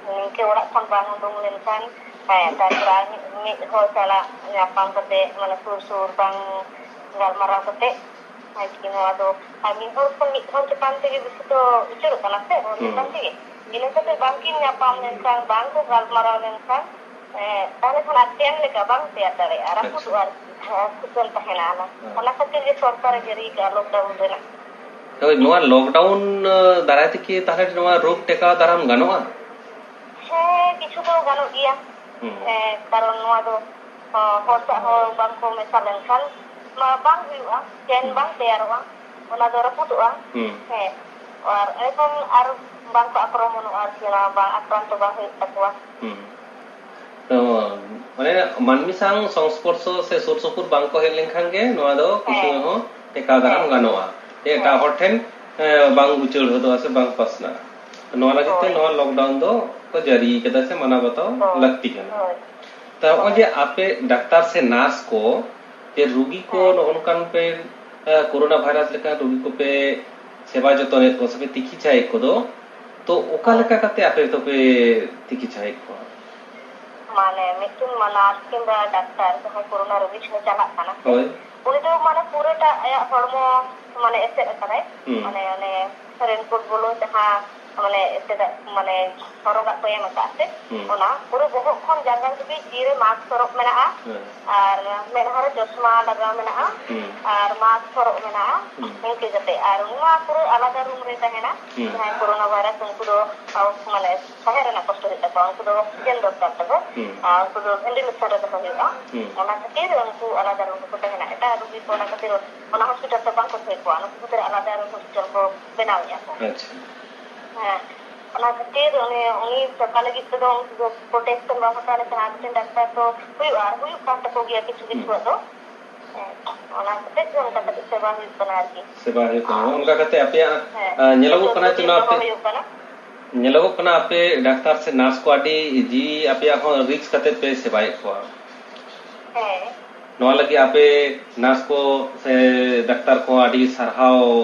ᱱᱤᱝᱠᱟᱹ ᱚᱲᱟᱜ ᱠᱷᱚᱱ ᱵᱟᱝ ᱩᱰᱩᱝ ᱞᱮᱱᱠᱷᱟᱱ, ᱦᱮᱸ, ᱛᱟᱨᱯᱚᱨ ᱟᱨ ᱢᱤᱫ, ᱢᱤᱫ ᱦᱚᱲ ᱥᱟᱞᱟᱜ ᱧᱟᱯᱟᱢ ᱠᱟᱛᱮ, ᱢᱟᱱᱮ ᱥᱩᱨ ᱥᱩᱨ ᱵᱟᱝ ᱜᱟᱞᱢᱟᱨᱟᱣ ᱠᱟᱛᱮ, ᱟᱨᱠᱤ ᱱᱚᱣᱟ ᱫᱚ, ᱟᱨ ᱢᱤᱫ ᱦᱚᱲ ᱠᱷᱚᱱ ᱢᱤᱫ ᱦᱚᱲ ᱪᱮᱛᱟᱱ ᱛᱮᱜᱮ ᱵᱮᱥᱤ ᱫᱚ ᱩᱪᱟᱹᱲᱚᱜ ᱠᱟᱱᱟ ᱥᱮ, ᱨᱳᱜᱽ ᱦᱩᱸ᱾ ᱪᱮᱛᱟᱱ ᱛᱮᱜᱮ᱾ ᱤᱱᱟᱹ ᱠᱟᱛᱮ ᱵᱟᱝᱠᱤᱱ ᱧᱟᱯᱟᱢ ᱞᱮᱱᱠᱷᱟᱱ, ᱵᱟᱝ ᱠᱚ ᱜᱟᱞᱢᱟᱨᱟᱣ ᱞᱮᱱᱠᱷᱟᱱ, ᱮᱸ, ᱛᱟᱦᱚᱞᱮ ᱠᱷᱟᱱ ᱟᱨ ᱪᱮᱱ ᱞᱮᱠᱟ ᱵᱟᱝ ᱛᱮᱭᱟᱨ ᱫᱟᱲᱮᱭᱟᱜᱼᱟ, ᱟᱪᱪᱷᱟ᱾ ᱨᱟᱹᱯᱩᱫᱚᱜᱼᱟ ᱟᱨᱠᱤ, ᱡᱟᱦᱟᱸ ᱥᱩᱥᱟᱹᱨ ᱛᱟᱦᱮᱱᱟ ᱚᱱᱟ᱾ ᱦᱮᱸ᱾ ᱚᱱᱟ ᱠᱷᱟᱹᱛᱤᱨ ᱜᱮ ᱥᱚᱨᱠᱟᱨᱮ ᱡᱟᱹᱨᱤ ᱠᱟᱜᱼᱟ ᱞᱚᱠᱰᱟᱣᱩᱱ ᱨᱮᱱᱟᱜ᱾ ᱦᱳᱭ, ᱱᱚᱣᱟ ᱞᱚᱠᱰᱟᱣᱩᱱ, ᱟᱸ, ᱫᱟᱨᱟᱭ ᱛᱮᱠᱤ ᱛᱟᱦᱚᱞᱮ ᱱᱚᱣᱟ ᱨᱳᱜᱽ ᱴᱮᱠᱟᱣ ᱫᱟᱨᱟᱢ ᱜᱟᱱᱚᱜᱼᱟ? ᱦᱮᱸ, ᱠᱤᱪᱷᱩ ᱫᱚ ᱜᱟᱱᱚᱜ ᱜᱮᱭᱟ᱾ ᱦᱩᱸ᱾ ᱦᱮᱸ, ᱠᱟᱨᱚᱱ ᱱᱚᱣᱟ ᱫᱚ, ᱟᱸ, ᱦᱚᱲ ᱥᱟᱶ ᱦᱚᱲ ᱵᱟᱝ ᱠᱚ ᱢᱮᱥᱟ ᱞᱮᱱᱠᱷᱟᱱ ᱢᱟ ᱵᱟᱝ ᱦᱩᱭᱩᱜᱼᱟ, ᱪᱮᱱ ᱦᱩᱸ᱾ ᱵᱟᱝ ᱛᱮᱭᱟᱨᱚᱜᱼᱟ, ᱚᱱᱟ ᱫᱚ ᱨᱟᱹᱯᱩᱫᱚᱜᱼᱟ᱾ ᱦᱩᱸ᱾ ᱦᱮᱸ, ᱟᱨ ᱮᱱᱠᱷᱟᱱ ᱟᱨ ᱵᱟᱝ ᱠᱚ ᱟᱠᱨᱚᱢᱚᱱᱚᱜᱼᱟ ᱟᱨᱠᱤ, ᱚᱱᱟ ᱵᱟᱝ ᱟᱠᱨᱟᱱᱛᱚ ᱵᱟᱝ ᱦᱩᱭᱩᱜ ᱛᱟᱠᱚᱣᱟ᱾ ᱦᱩᱸ᱾ ᱛᱚ, ᱢᱟᱱᱮ, ᱢᱟᱹᱱᱢᱤ ᱥᱟᱶ ᱥᱚᱝᱥᱯᱚᱨᱥᱚ ᱥᱮ ᱥᱩᱨ ᱥᱩᱯᱩᱨ ᱵᱟᱝ ᱠᱚ ᱦᱮᱡ ᱞᱮᱱᱠᱷᱟᱱ ᱜᱮ ᱱᱚᱣᱟ ᱫᱚ ᱠᱤᱪᱷᱩ ᱦᱮᱸ᱾ ᱨᱮᱦᱚᱸ ᱴᱮᱠᱟᱣ ᱫᱟᱨᱟᱢ ᱦᱮᱸ᱾ ᱜᱟᱱᱚᱜᱼᱟ᱾ ᱡᱮ ᱮᱴᱟᱜ ᱦᱮᱸ᱾ ᱦᱚᱲ ᱴᱷᱮᱱ, ᱮ, ᱵᱟᱝ ᱩᱪᱟᱹᱲ ᱦᱚᱫᱚᱜᱼᱟ ᱥᱮ ᱵᱟᱝ ᱯᱟᱥᱱᱟᱜᱼᱟ᱾ ᱱᱚᱣᱟ ᱞᱟᱹᱜᱤᱫ ᱛᱮ ᱦᱳᱭ᱾ ᱱᱚᱣᱟ ᱞᱚᱠᱰᱟᱣᱩᱱ ᱫᱚ ᱠᱚ ᱡᱟᱹᱨᱤ ᱠᱟᱫᱟ ᱥᱮ ᱢᱟᱱᱟᱣ ᱵᱟᱛᱟᱣ ᱦᱳᱭ᱾ ᱞᱟᱹᱠᱛᱤ ᱠᱟᱱᱟ᱾ ᱦᱳᱭ᱾ ᱱᱚᱜᱼᱚᱭ ᱡᱮ ᱟᱯᱮ ᱰᱟᱠᱛᱟᱨ ᱥᱮ ᱱᱟᱨᱥ ᱠᱚ ᱡᱮ ᱨᱩᱜᱤ ᱠᱚ ᱱᱚᱜᱼᱚ ᱱᱚᱝᱠᱟᱱ ᱯᱮ ᱠᱳᱨᱳᱱᱟ ᱵᱷᱟᱭᱨᱟᱥ ᱞᱮᱠᱟᱱ ᱨᱩᱜᱤ ᱠᱚᱯᱮ ᱥᱮᱵᱟ ᱡᱚᱛᱚᱱᱮᱫ ᱠᱚ ᱥᱮ ᱯᱮ ᱛᱤᱠᱤᱪᱷᱟᱭᱮᱫ ᱠᱚᱫᱚ, ᱛᱚ ᱚᱠᱟ ᱞᱮᱠᱟ ᱠᱟᱛᱮ ᱟᱯᱮ ᱫᱚᱯᱮ ᱛᱤᱠᱤᱪᱷᱟᱭᱮᱫ ᱠᱚᱣᱟ? ᱢᱟᱱᱮ ᱢᱤᱫᱴᱮᱱ ᱱᱟᱨᱥ ᱠᱤᱝᱵᱟ ᱰᱟᱠᱛᱟᱨ ᱡᱟᱦᱟᱸᱭ ᱠᱳᱨᱳᱱᱟ ᱨᱩᱜᱤ ᱴᱷᱮᱱ ᱪᱟᱞᱟᱜ ᱠᱟᱱᱟ, ᱦᱳᱭ᱾ ᱩᱱᱤ ᱫᱚ ᱢᱟᱱᱮ ᱯᱩᱨᱟᱹᱴᱟ ᱟᱭᱟᱜ ᱦᱚᱲᱢᱚ ᱢᱟᱱᱮ ᱮᱥᱮᱫ ᱟᱠᱟᱫᱟᱭ᱾ ᱦᱩᱸ᱾ ᱢᱟᱱᱮ ᱚᱱᱮ ᱨᱮᱱᱠᱳᱴ ᱵᱚᱞᱚ ᱡᱟᱦᱟᱸ ᱢᱟᱱᱮ ᱮᱥᱮᱫᱟᱜ ᱢᱟᱱᱮ ᱦᱚᱨᱚᱜᱟᱜ ᱠᱚ ᱮᱢ ᱟᱠᱟᱫ ᱥᱮ, ᱦᱩᱸ᱾ ᱚᱱᱟ ᱯᱩᱨᱟᱹ ᱵᱚᱦᱚᱜ ᱠᱷᱚᱱ ᱡᱟᱸᱜᱟ ᱫᱷᱟᱹᱵᱤᱡ ᱛᱤ ᱨᱮ ᱢᱟᱥᱠ ᱦᱚᱨᱚᱜ ᱢᱮᱱᱟᱜᱼᱟ᱾ ᱦᱮᱸ᱾ ᱟᱨ ᱢᱮᱫᱦᱟ ᱨᱮ ᱪᱚᱥᱢᱟ ᱞᱟᱜᱟᱣ ᱢᱮᱱᱟᱜᱼᱟ᱾ ᱦᱩᱸ᱾ ᱟᱨ ᱢᱟᱥᱠ ᱦᱚᱨᱚᱜ ᱢᱮᱱᱟᱜᱼᱟ᱾ ᱦᱩᱸ᱾ ᱤᱱᱠᱟᱹ ᱠᱟᱛᱮ ᱟᱨ ᱩᱱᱤ ᱢᱟ ᱯᱩᱨᱟᱹ ᱟᱞᱟᱫᱟ ᱨᱩᱢ ᱨᱮ ᱛᱟᱦᱮᱱᱟ᱾ ᱦᱩᱸ᱾ ᱡᱟᱦᱟᱸᱭ ᱠᱳᱨᱳᱱᱟ ᱵᱷᱟᱭᱨᱟᱥ ᱩᱱᱠᱩ ᱫᱚ ᱟᱣ-, ᱢᱟᱱᱮ ᱛᱟᱦᱮᱸ ᱨᱮᱱᱟᱜ ᱠᱚᱥᱴᱚ ᱦᱩᱭᱩᱜ ᱛᱟᱠᱚᱣᱟ, ᱩᱱᱠᱩ ᱫᱚ ᱚᱠᱥᱤᱡᱮᱱ ᱫᱚᱨᱠᱟᱨ ᱛᱟᱠᱚ᱾ ᱦᱩᱸ᱾ ᱟᱨ ᱩᱱᱠᱩ ᱫᱚ ᱵᱷᱮᱱᱴᱤᱞᱮᱥᱚᱱ ᱨᱮ ᱫᱚᱦᱚ ᱦᱩᱭᱩᱜᱼᱟ᱾ ᱦᱩᱸ᱾ ᱚᱱᱟ ᱠᱷᱟᱹᱛᱤᱨ ᱩᱱᱠᱩ ᱟᱞᱟᱫᱟ ᱨᱩᱢ ᱨᱮᱠᱚ ᱛᱟᱦᱮᱱᱟ᱾ ᱮᱴᱟᱜ ᱨᱩᱜᱤ ᱠᱚ ᱚᱱᱟ ᱠᱷᱟᱹᱛᱤᱨ ᱚᱱᱟ ᱦᱚᱥᱯᱤᱴᱟᱞ ᱫᱚ ᱵᱟᱝ ᱠᱚ ᱫᱚᱦᱚᱭᱮᱫ ᱠᱚᱣᱟ, ᱚᱱᱟ ᱠᱷᱟᱹᱛᱤᱨ ᱟᱞᱟᱫᱟ ᱨᱩᱢ ᱦᱚᱥᱯᱤᱴᱟᱞ ᱠᱚ ᱵᱮᱱᱟᱣᱮᱫᱼᱟ ᱠᱚ᱾ ᱟᱪᱪᱷᱟ᱾ ᱦᱮᱸ, ᱚᱱᱟ ᱠᱷᱟᱹᱛᱤᱨ ᱩᱱᱤ, ᱩᱱᱤ ᱥᱮᱵᱟ ᱞᱟᱹᱜᱤᱫ ᱛᱮᱫᱚ ᱩᱱᱠᱩ ᱫᱚ ᱯᱨᱚᱴᱮᱠᱥᱚᱱ ᱵᱟᱝ ᱦᱟᱛᱟᱣ ᱞᱮᱠᱷᱟᱱ ᱟᱨ ᱢᱤᱫᱴᱮᱱ ᱰᱟᱠᱛᱟᱨ ᱫᱚ ᱦᱩᱭᱩᱜᱼᱟ, ᱟᱨ ᱦᱩᱭᱩᱜ ᱠᱟᱱ ᱛᱟᱠᱚ ᱜᱮᱭᱟ ᱠᱤᱪᱷᱩ ᱦᱩᱸ᱾ ᱠᱤᱪᱷᱩᱣᱟᱜ ᱫᱚ᱾ ᱦᱮᱸ, ᱚᱱᱟ ᱠᱷᱟᱹᱛᱤᱨ ᱜᱮ ᱚᱱᱠᱟ ᱠᱟᱛᱮ ᱥᱮᱵᱟ ᱦᱩᱭᱩᱜ ᱠᱟᱱᱟ ᱟᱨᱠᱤ᱾ ᱥᱮᱵᱟ ᱦᱩᱭᱩᱜ ᱠᱟᱱᱟ᱾ ᱟᱨ ᱚᱱᱠᱟ ᱠᱟᱛᱮ ᱟᱯᱮᱭᱟᱜ, ᱦᱮᱸ, ᱟ, ᱧᱮᱞᱚᱜᱚᱜ ᱠᱟᱱᱟ ᱡᱚᱛᱚ ᱡᱮ ᱫᱤᱱ ᱱᱚᱣᱟ ᱫᱚᱦᱚ ᱟᱯᱮ, ᱦᱩᱭᱩᱜ ᱠᱟᱱᱟ᱾ ᱧᱮᱞᱚᱜᱚᱜ ᱠᱟᱱᱟ ᱟᱯᱮ ᱰᱟᱠᱛᱟᱨ ᱥᱮ ᱱᱟᱨᱥ ᱠᱚ ᱟᱹᱰᱤ ᱡᱤᱣᱤ ᱟᱯᱮᱭᱟᱜ ᱦᱚᱸ ᱨᱤᱠᱥ ᱠᱟᱛᱮ ᱯᱮ ᱥᱮᱵᱟᱭᱮᱫ ᱠᱚᱣᱟ᱾ ᱦᱮᱸ᱾ ᱱᱚᱣᱟ ᱞᱟᱹᱜᱤᱫ ᱟᱯᱮ ᱱᱟᱨᱥ ᱠᱚ ᱥᱮ ᱰᱟᱠᱛᱟᱨ ᱠᱚ ᱟᱹᱰᱤ ᱥᱟᱨᱦᱟᱣ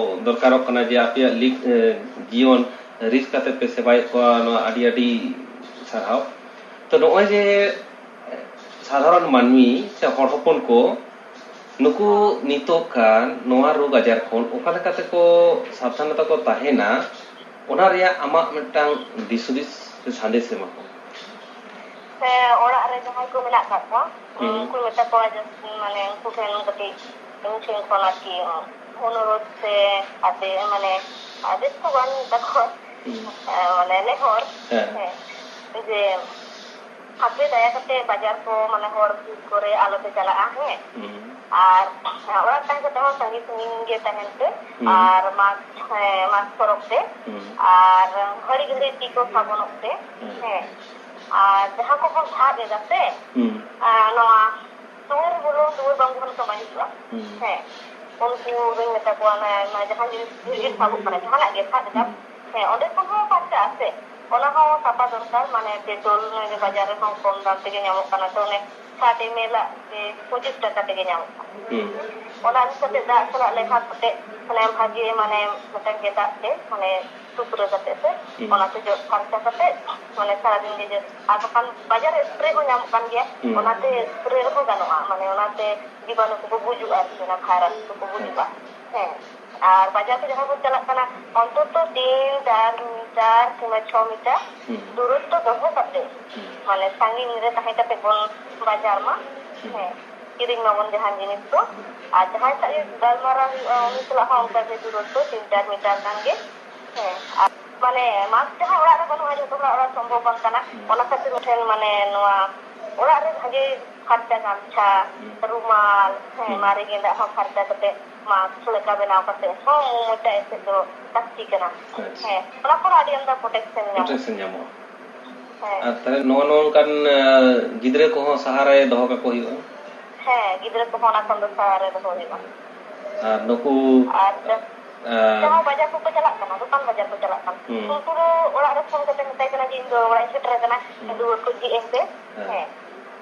ᱫᱚᱨᱠᱟᱨᱚᱜ ᱠᱟᱱᱟ ᱡᱮ ᱟᱯᱮᱭᱟᱜ ᱞᱤᱠ-, ᱮ, ᱡᱤᱭᱚᱱ ᱨᱤᱠᱥ ᱠᱟᱛᱮ ᱯᱮ ᱥᱮᱵᱟᱭᱮᱫ ᱠᱚᱣᱟ, ᱱᱚᱣᱟ ᱟᱹᱰᱤ ᱟᱹᱰᱤ ᱥᱟᱨᱦᱟᱣ᱾ ᱛᱚ ᱱᱚᱜᱼᱚᱭ ᱡᱮ ᱥᱟᱫᱷᱟᱨᱚᱱ ᱢᱟᱹᱱᱢᱤ ᱥᱮ ᱦᱚᱲ ᱦᱚᱯᱚᱱ ᱠᱚ ᱱᱩᱠᱩ ᱱᱤᱛᱚᱜ ᱠᱟᱱ ᱱᱚᱣᱟ ᱨᱳᱜᱽ ᱟᱡᱟᱨ ᱠᱷᱚᱱ ᱚᱠᱟ ᱞᱮᱠᱟ ᱛᱮᱠᱚ ᱥᱟᱵᱫᱷᱟᱱᱚᱛᱟ ᱠᱚ ᱛᱟᱦᱮᱱᱟ, ᱚᱱᱟ ᱨᱮᱭᱟᱜ ᱟᱢᱟᱜ ᱢᱤᱫᱴᱟᱝ ᱫᱤᱥ ᱦᱩᱫᱤᱥ ᱥᱮ ᱥᱟᱸᱫᱮᱥ ᱮᱢᱟ ᱠᱚᱢ᱾ ᱥᱮ ᱚᱲᱟᱜ ᱨᱮ ᱡᱟᱦᱟᱸᱭ ᱠᱚ ᱢᱮᱱᱟᱜ ᱠᱟᱜ ᱠᱚᱣᱟ, ᱦᱩᱸ᱾ ᱩᱱᱠᱩ ᱢᱮᱛᱟ ᱠᱚᱣᱟ ᱡᱮ, ᱢᱟᱱᱮ, ᱩᱱᱠᱩ ᱴᱷᱮᱱ ᱠᱟᱹᱴᱤᱡ, ᱤᱧ ᱴᱷᱮᱱ ᱠᱷᱚᱱ ᱟᱨᱠᱤ ᱚᱱᱩᱨᱳᱫᱷ ᱥᱮ ᱟᱫᱮ-, ᱢᱟᱱᱮ, ᱟᱫᱮᱥ ᱫᱚ ᱵᱟᱝ ᱢᱮᱛᱟ ᱠᱚᱣᱟ, ᱦᱩᱸ᱾ ᱢᱟᱱᱮ, ᱱᱮᱦᱚᱨ, ᱦᱮᱸ᱾ ᱦᱮᱸ, ᱡᱮ ᱟᱯᱮ ᱫᱟᱭᱟ ᱠᱟᱛᱮ ᱵᱟᱡᱟᱨ ᱠᱚ, ᱢᱟᱱᱮ, ᱦᱚᱲ ᱵᱷᱤᱲ ᱠᱚᱨᱮ ᱟᱞᱚ ᱯᱮ ᱪᱟᱞᱟᱜᱼᱟ, ᱦᱮᱸ? ᱦᱩᱸ᱾ ᱟᱨ ᱚᱲᱟᱜ ᱛᱟᱦᱮᱸ ᱠᱟᱛᱮ ᱦᱚᱸ ᱥᱟᱺᱜᱤᱧ ᱥᱟᱺᱜᱤᱧ ᱜᱮ ᱛᱟᱦᱮᱱ ᱯᱮ᱾ ᱦᱩᱸ᱾ ᱟᱨ ᱢᱟᱥᱠ, ᱦᱮᱸ, ᱢᱟᱥᱠ ᱦᱚᱨᱚᱜ ᱯᱮ᱾ ᱦᱩᱸ᱾ ᱟᱨ ᱜᱷᱟᱹᱲᱤ ᱜᱷᱟᱹᱲᱤ ᱛᱤ ᱠᱚ ᱥᱟᱵᱚᱱᱚᱜ ᱯᱮ, ᱦᱩᱸ᱾ ᱦᱮᱸ᱾ ᱟᱨ ᱡᱟᱦᱟᱸ ᱠᱚᱵᱚᱱ ᱥᱟᱵ ᱮᱫᱟ ᱥᱮ, ᱦᱩᱸ᱾ ᱟᱨ ᱱᱚᱣᱟ ᱫᱩᱣᱟᱹᱨ ᱵᱚᱞᱚᱱ, ᱫᱩᱣᱟᱹᱨ ᱵᱟᱝ ᱵᱚᱞᱚᱱ ᱠᱚ ᱵᱟᱝ ᱦᱤᱡᱩᱜᱼᱟ᱾ ᱦᱩᱸ᱾ ᱦᱮᱸ᱾ ᱩᱱᱠᱩ ᱫᱚᱧ ᱢᱮᱛᱟ ᱠᱚᱣᱟ, ᱚᱱᱟ, ᱚᱱᱟ ᱡᱟᱦᱟᱸ ᱡᱤᱱᱤᱥ ᱰᱷᱮᱨ ᱰᱷᱮᱨ ᱥᱟᱵᱚᱜ ᱠᱟᱱᱟ, ᱡᱟᱦᱟᱱᱟᱜ ᱜᱮ ᱥᱟᱵ ᱮᱫᱟᱢ, ᱦᱩᱸ᱾ ᱦᱮᱸ, ᱚᱸᱰᱮ ᱠᱷᱚᱱ ᱦᱚᱸ ᱯᱟᱨᱪᱟᱜᱼᱟ ᱥᱮ᱾ ᱚᱱᱟ ᱦᱚᱸ ᱥᱟᱯᱷᱟ ᱫᱚᱨᱠᱟᱨ, ᱢᱟᱱᱮ ᱯᱮᱴᱨᱳᱞ ᱱᱚᱜᱼᱚᱭ ᱡᱮ ᱵᱟᱡᱟᱨ ᱨᱮᱦᱚᱸ ᱠᱚᱢ ᱫᱟᱢ ᱛᱮᱜᱮ ᱧᱟᱢᱚᱜ ᱠᱟᱱᱟ, ᱛᱚ ᱚᱱᱮ ᱥᱟᱴ ᱮᱢ ᱮᱞ ᱟᱜ ᱜᱮ ᱯᱚᱸᱪᱤᱥ ᱴᱟᱠᱟ ᱛᱮᱜᱮ ᱧᱟᱢᱚᱜ ᱠᱟᱱᱟ᱾ ᱦᱩᱸ᱾ ᱚᱱᱟ ᱟᱹᱜᱩ ᱠᱟᱛᱮ ᱫᱟᱜ ᱥᱟᱞᱟᱜ ᱞᱮᱠᱷᱟ ᱠᱟᱛᱮ, ᱢᱟᱱᱮ ᱵᱷᱟᱜᱮ, ᱢᱟᱱᱮ ᱢᱤᱫᱴᱟᱝ ᱜᱮᱸᱫᱟᱜ ᱛᱮ, ᱢᱟᱱᱮ ᱥᱩᱛᱨᱟᱹ ᱠᱟᱛᱮ ᱥᱮ ᱦᱩᱸ᱾ ᱚᱱᱟᱛᱮ ᱡᱚᱜ ᱯᱷᱟᱨᱪᱟ ᱠᱟᱛᱮ, ᱢᱟᱱᱮ ᱥᱟᱨᱟᱫᱤᱱ ᱜᱮ ᱡᱚᱜ, ᱟᱨ ᱵᱟᱠᱷᱟᱱ ᱵᱟᱡᱟᱨ ᱨᱮ ᱥᱯᱨᱮ ᱦᱚᱸ ᱧᱟᱢᱚᱜ ᱠᱟᱱ ᱜᱮᱭᱟ, ᱦᱩᱸ᱾ ᱚᱱᱟᱛᱮ ᱥᱯᱨᱮ ᱨᱮᱦᱚᱸ ᱜᱟᱱᱚᱜᱼᱟ, ᱢᱟᱱᱮ ᱚᱱᱟᱛᱮ ᱡᱤᱵᱟᱱᱩ ᱠᱚᱠᱚ ᱜᱩᱡᱩᱜᱼᱟ ᱟᱨᱠᱤ, ᱚᱱᱟ ᱵᱷᱟᱭᱨᱟᱥ ᱠᱚᱠᱚ ᱜᱩᱡᱩᱜᱼᱟ᱾ ᱦᱮᱸ᱾ ᱟᱨ ᱵᱟᱡᱟᱨ ᱠᱚ ᱡᱟᱦᱟᱸ ᱵᱚᱱ ᱪᱟᱞᱟᱜ ᱠᱟᱱᱟ, ᱚᱱᱛᱚᱛᱚ ᱛᱤᱱ, ᱪᱟᱨ ᱢᱤᱴᱟᱨ ᱠᱤᱝᱵᱟ ᱪᱷᱚ ᱢᱤᱴᱟᱨ ᱦᱩᱸ᱾ ᱫᱩᱨᱚᱛᱛᱚ ᱫᱚᱦᱚ ᱠᱟᱛᱮ, ᱦᱩᱸ᱾ ᱢᱟᱱᱮ ᱥᱟᱺᱜᱤᱧ ᱨᱮ ᱛᱟᱦᱮᱸ ᱠᱟᱛᱮ ᱵᱚᱱ ᱵᱟᱡᱟᱨ ᱢᱟ᱾ ᱦᱩᱸ᱾ ᱦᱮᱸ, ᱠᱤᱨᱤᱧ ᱢᱟᱵᱚᱱ ᱡᱟᱦᱟᱱ ᱡᱤᱱᱤᱥ ᱠᱚ᱾ ᱟᱨ ᱡᱟᱦᱟᱸᱭ ᱥᱟᱶ ᱜᱮ ᱜᱟᱞᱢᱟᱨᱟᱣ ᱦᱩᱭᱩᱜᱼᱟ, ᱩᱱᱤ ᱥᱟᱞᱟᱜ ᱦᱚᱸ ᱚᱱᱠᱟ ᱜᱮ ᱫᱩᱨᱚᱛᱛᱚ ᱛᱤᱱ ᱪᱟᱨ ᱢᱤᱴᱟᱨ ᱜᱟᱱ ᱜᱮ᱾ ᱦᱮᱸ, ᱟᱨ ᱢᱟᱱᱮ ᱢᱟᱥᱠ ᱡᱟᱦᱟᱸ ᱚᱲᱟᱜ ᱨᱮ ᱵᱟᱹᱱᱩᱜᱼᱟ, ᱡᱚᱛᱚ ᱦᱚᱲᱟᱜ ᱚᱲᱟᱜ ᱥᱚᱢᱵᱷᱚᱵ ᱵᱟᱝ ᱠᱟᱱᱟ᱾ ᱦᱩᱸ᱾ ᱚᱱᱟ ᱠᱷᱟᱹᱛᱤᱨ ᱩᱱᱤ ᱴᱷᱮᱱ ᱢᱟᱱᱮ ᱱᱚᱣᱟ ᱚᱲᱟᱜ ᱨᱮ ᱵᱷᱟᱜᱮ ᱯᱷᱟᱨᱪᱟ ᱜᱟᱢᱪᱷᱟ, ᱦᱩᱸ᱾ ᱨᱩᱢᱟᱞ, ᱦᱮᱸ, ᱦᱩᱸ᱾ ᱢᱟᱨᱮ ᱜᱮᱸᱫᱟᱜ ᱦᱚᱸ ᱯᱷᱟᱨᱪᱟ ᱠᱟᱛᱮ ᱢᱟᱥᱠ ᱞᱮᱠᱟ ᱵᱮᱱᱟᱣ ᱠᱟᱛᱮ ᱦᱚᱸ ᱢᱚᱪᱟ ᱮᱥᱮᱫ ᱫᱚ ᱞᱟᱹᱠᱛᱤ ᱠᱟᱱᱟ᱾ ᱟᱪᱪᱷᱟ᱾ ᱦᱮᱸ, ᱚᱱᱟ ᱠᱷᱚᱱ ᱟᱹᱰᱤ ᱟᱢᱫᱟ ᱯᱨᱚᱴᱮᱠᱥᱚᱱ ᱧᱟᱢᱚᱜᱼᱟ᱾ ᱯᱨᱚᱴᱮᱠᱥᱚᱱ ᱧᱟᱢᱚᱜᱼᱟ᱾ ᱦᱮᱸ᱾ ᱟᱨ ᱛᱟᱦᱞᱮ ᱱᱚᱜᱼᱚ ᱱᱚᱝᱠᱟᱱ, ᱟᱸ, ᱜᱤᱫᱽᱨᱟᱹ ᱠᱚᱦᱚᱸ ᱥᱟᱦᱟᱨᱮ ᱫᱚᱦᱚ ᱠᱟᱠᱚ ᱦᱩᱭᱩᱜᱼᱟ᱾ ᱦᱮᱸ, ᱜᱤᱫᱽᱨᱟᱹ ᱠᱚᱦᱚᱸ ᱚᱱᱟ ᱠᱷᱚᱱ ᱫᱚ ᱥᱟᱦᱟᱨᱮ ᱫᱚᱦᱚ ᱦᱩᱭᱩᱜᱼᱟ᱾ ᱟᱨ ᱱᱩᱠᱩ, ᱟᱨ ᱡᱟ-, ᱟᱸ, ᱡᱟᱦᱟᱸᱭ ᱵᱟᱡᱟᱨ ᱠᱚᱠᱚ ᱪᱟᱞᱟᱜ ᱠᱟᱱᱟ, ᱫᱚᱠᱟᱱ ᱵᱟᱡᱟᱨ ᱠᱚ ᱪᱟᱞᱟᱜ ᱠᱟᱱᱟ, ᱦᱩᱸ᱾ ᱩᱱᱠᱩ ᱫᱚ ᱚᱲᱟᱜ ᱨᱮ ᱯᱷᱳᱱ ᱠᱟᱛᱮ ᱢᱮᱛᱟᱭ ᱠᱟᱱᱟ ᱡᱮ, "ᱤᱧ ᱫᱚ ᱚᱲᱟᱜ ᱤᱧ ᱥᱮᱴᱮᱨ ᱟᱠᱟᱱᱟ, ᱦᱩᱸ᱾ ᱫᱩᱣᱟᱹᱨ ᱠᱚ ᱡᱷᱤᱡ ᱟᱹᱧ ᱯᱮ᱾" ᱦᱮᱸ᱾ ᱦᱮᱸ,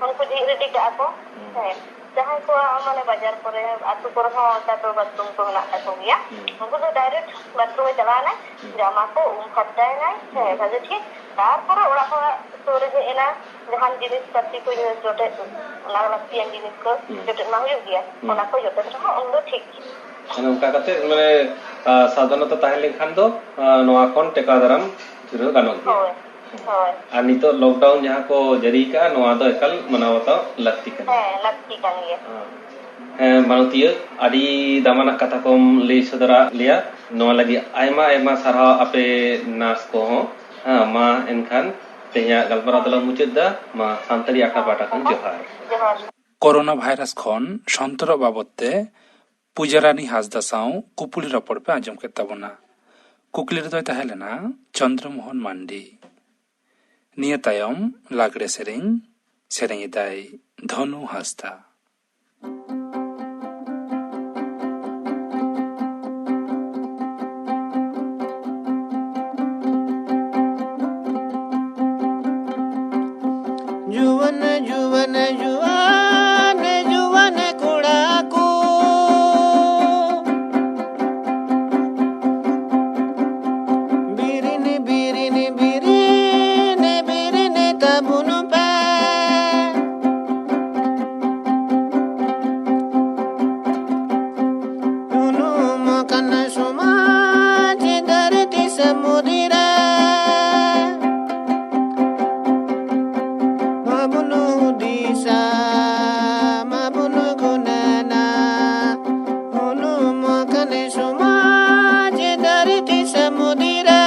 ᱩᱱᱠᱩ ᱡᱷᱤᱡ ᱨᱮᱰᱤ ᱠᱟᱜᱼᱟ ᱠᱚ᱾ ᱦᱩᱸ᱾ ᱦᱮᱸ, ᱡᱟᱦᱟᱸᱭ ᱠᱚᱣᱟᱜ ᱢᱟᱱᱮ ᱵᱟᱡᱟᱨ ᱠᱚᱨᱮ, ᱟᱹᱛᱩ ᱠᱚᱨᱮ ᱦᱚᱸ ᱚᱱᱠᱟ ᱫᱚ ᱵᱟᱛᱷᱨᱩᱢ ᱠᱚ ᱢᱮᱱᱟᱜ ᱛᱟᱠᱚ ᱜᱮᱭᱟ, ᱦᱩᱸ᱾ ᱩᱱᱠᱩ ᱫᱚ ᱰᱟᱭᱨᱮᱠᱴ ᱵᱟᱛᱷᱨᱩᱢ ᱮ ᱪᱟᱞᱟᱣ ᱮᱱᱟᱭ, ᱦᱩᱸ᱾ ᱡᱟᱢᱟ ᱠᱚ ᱩᱢ ᱯᱷᱟᱨᱪᱟᱭᱮᱱᱟᱭ, ᱦᱮᱸ, ᱦᱩᱸ᱾ ᱵᱷᱟᱜᱮ ᱴᱷᱤᱠ᱾ ᱛᱟᱨᱯᱚᱨᱮ ᱚᱲᱟᱜ ᱦᱚᱲᱟᱜ ᱥᱩᱨ ᱨᱮ ᱦᱮᱡ ᱮᱱᱟ, ᱡᱟᱦᱟᱱ ᱡᱤᱱᱤᱥ ᱯᱟᱹᱛᱤ ᱠᱚ ᱡᱚᱴᱮᱫ, ᱚᱱᱟ ᱞᱟᱹᱠᱛᱤᱭᱟᱱ ᱡᱤᱱᱤᱥ ᱠᱚ ᱦᱩᱸ᱾ ᱡᱚᱴᱮᱫ ᱢᱟ ᱦᱩᱭᱩᱜ ᱜᱮᱭᱟ, ᱦᱩᱸ᱾ ᱚᱱᱟ ᱠᱚ ᱡᱚᱴᱮᱫ ᱨᱮᱦᱚᱸ ᱩᱱ ᱫᱚ ᱴᱷᱤᱠ ᱜᱮᱭᱟ᱾ ᱢᱟᱱᱮ ᱚᱱᱠᱟ ᱠᱟᱛᱮ, ᱢᱟᱱᱮ, ᱟ, ᱥᱟᱵᱫᱷᱟᱱᱚᱛᱟ ᱛᱟᱦᱮᱸ ᱞᱮᱱᱠᱷᱟᱱ ᱫᱚ, ᱟ, ᱱᱚᱣᱟ ᱠᱷᱚᱱ ᱴᱮᱠᱟᱣ ᱫᱟᱨᱟᱢ ᱡᱤᱨᱟᱹᱣ ᱜᱟᱱᱚᱜ ᱜᱮᱭᱟ᱾ ᱦᱳᱭ, ᱦᱳᱭ᱾ ᱟᱨ ᱱᱤᱛᱚᱜ ᱞᱚᱠᱰᱟᱣᱩᱱ ᱡᱟᱦᱟᱸ ᱠᱚ ᱡᱟᱹᱨᱤ ᱠᱟᱜᱼᱟ, ᱱᱚᱣᱟ ᱫᱚ ᱮᱠᱟᱞ ᱢᱟᱱᱟᱣ ᱵᱟᱛᱟᱣ ᱞᱟᱹᱠᱛᱤ ᱠᱟᱱᱟ᱾ ᱦᱮᱸ, ᱞᱟᱹᱠᱛᱤ ᱠᱟᱱ ᱜᱮᱭᱟ᱾ ᱦᱮᱸ᱾ ᱦᱮᱸ, ᱢᱟᱱᱚᱛᱤᱭᱟᱹ, ᱟᱹᱰᱤ ᱫᱟᱢᱟᱱᱟᱜ ᱠᱟᱛᱷᱟ ᱠᱚᱢ ᱞᱟᱹᱭ ᱥᱚᱫᱚᱨᱟᱫ ᱞᱮᱭᱟ᱾ ᱱᱚᱣᱟ ᱞᱟᱹᱜᱤᱫ ᱟᱭᱢᱟ, ᱟᱭᱢᱟ ᱥᱟᱨᱦᱟᱣ ᱟᱯᱮ ᱱᱟᱨᱥ ᱠᱚᱦᱚᱸ᱾ ᱦᱮᱸ, ᱢᱟ ᱮᱱᱠᱷᱟᱱ ᱛᱮᱦᱮᱧᱟᱜ ᱜᱟᱞᱢᱟᱨᱟᱣ ᱫᱚᱞᱟᱝ ᱢᱩᱪᱟᱹᱫ ᱫᱟ᱾ ᱢᱟ ᱥᱟᱱᱛᱟᱲᱤ ᱟᱠᱷᱲᱟ ᱯᱟᱦᱴᱟ ᱠᱷᱚᱱ ᱡᱚᱦᱟᱨ᱾ ᱡᱚᱦᱟᱨ᱾ ᱠᱳᱨᱳᱱᱟ ᱵᱷᱟᱭᱨᱟᱥ ᱠᱷᱚᱱ ᱥᱚᱱᱛᱚᱨᱚᱜ ᱵᱟᱵᱚᱛ ᱛᱮ ᱯᱩᱡᱟᱨᱟᱱᱤ ᱦᱟᱸᱥᱫᱟ ᱥᱟᱶ ᱠᱩᱯᱩᱞᱤ ᱨᱚᱯᱚᱲ ᱯᱮ ᱟᱸᱡᱚᱢ ᱠᱮᱫ ᱛᱟᱵᱚᱱᱟ᱾ ᱠᱩᱠᱞᱤ ᱨᱮᱫᱚᱭ ᱛᱟᱦᱮᱸ ᱞᱮᱱᱟ ᱪᱚᱱᱫᱨᱚ ᱢᱳᱦᱚᱱ ᱢᱟᱱᱰᱤ᱾ ᱱᱤᱭᱟᱹ ᱛᱟᱭᱚᱢ ᱞᱟᱜᱽᱲᱮ ᱥᱮᱨᱮᱧ, ᱥᱮᱨᱮᱧ ᱮᱫᱟᱭ ᱫᱷᱚᱱᱩ ᱦᱟᱸᱥᱫᱟ᱾ ᱡᱩᱣᱟᱹᱱ, ᱡᱩᱣᱟᱹᱱ, ᱡᱩᱣᱟᱹᱱ, ᱡᱩᱣᱟᱹᱱ ᱠᱚᱲᱟ ᱠᱚ᱾ ᱵᱤᱨᱤᱱ, ᱵᱤᱨᱤᱱ, ᱵᱤᱨᱤᱱ, ᱵᱤᱨᱤᱱ ᱛᱟᱵᱚᱱ ᱯᱮ᱾ ᱩᱱᱩᱢ ᱟᱠᱟᱱ ᱥᱚᱢᱟᱡᱽ ᱫᱷᱟᱹᱨᱛᱤ ᱥᱟᱹᱢᱩᱫ ᱨᱮ᱾ ᱢᱟᱵᱚᱱ ᱦᱩᱫᱤᱥᱟ, ᱢᱟᱵᱚᱱ ᱜᱩᱱᱟᱹᱱᱟ, ᱩᱱᱩᱢ ᱟᱠᱟᱱ ᱥᱚᱢᱟᱡᱽ ᱫᱷᱟᱹᱨᱛᱤ ᱥᱟᱹᱢᱩᱫ ᱨᱮ᱾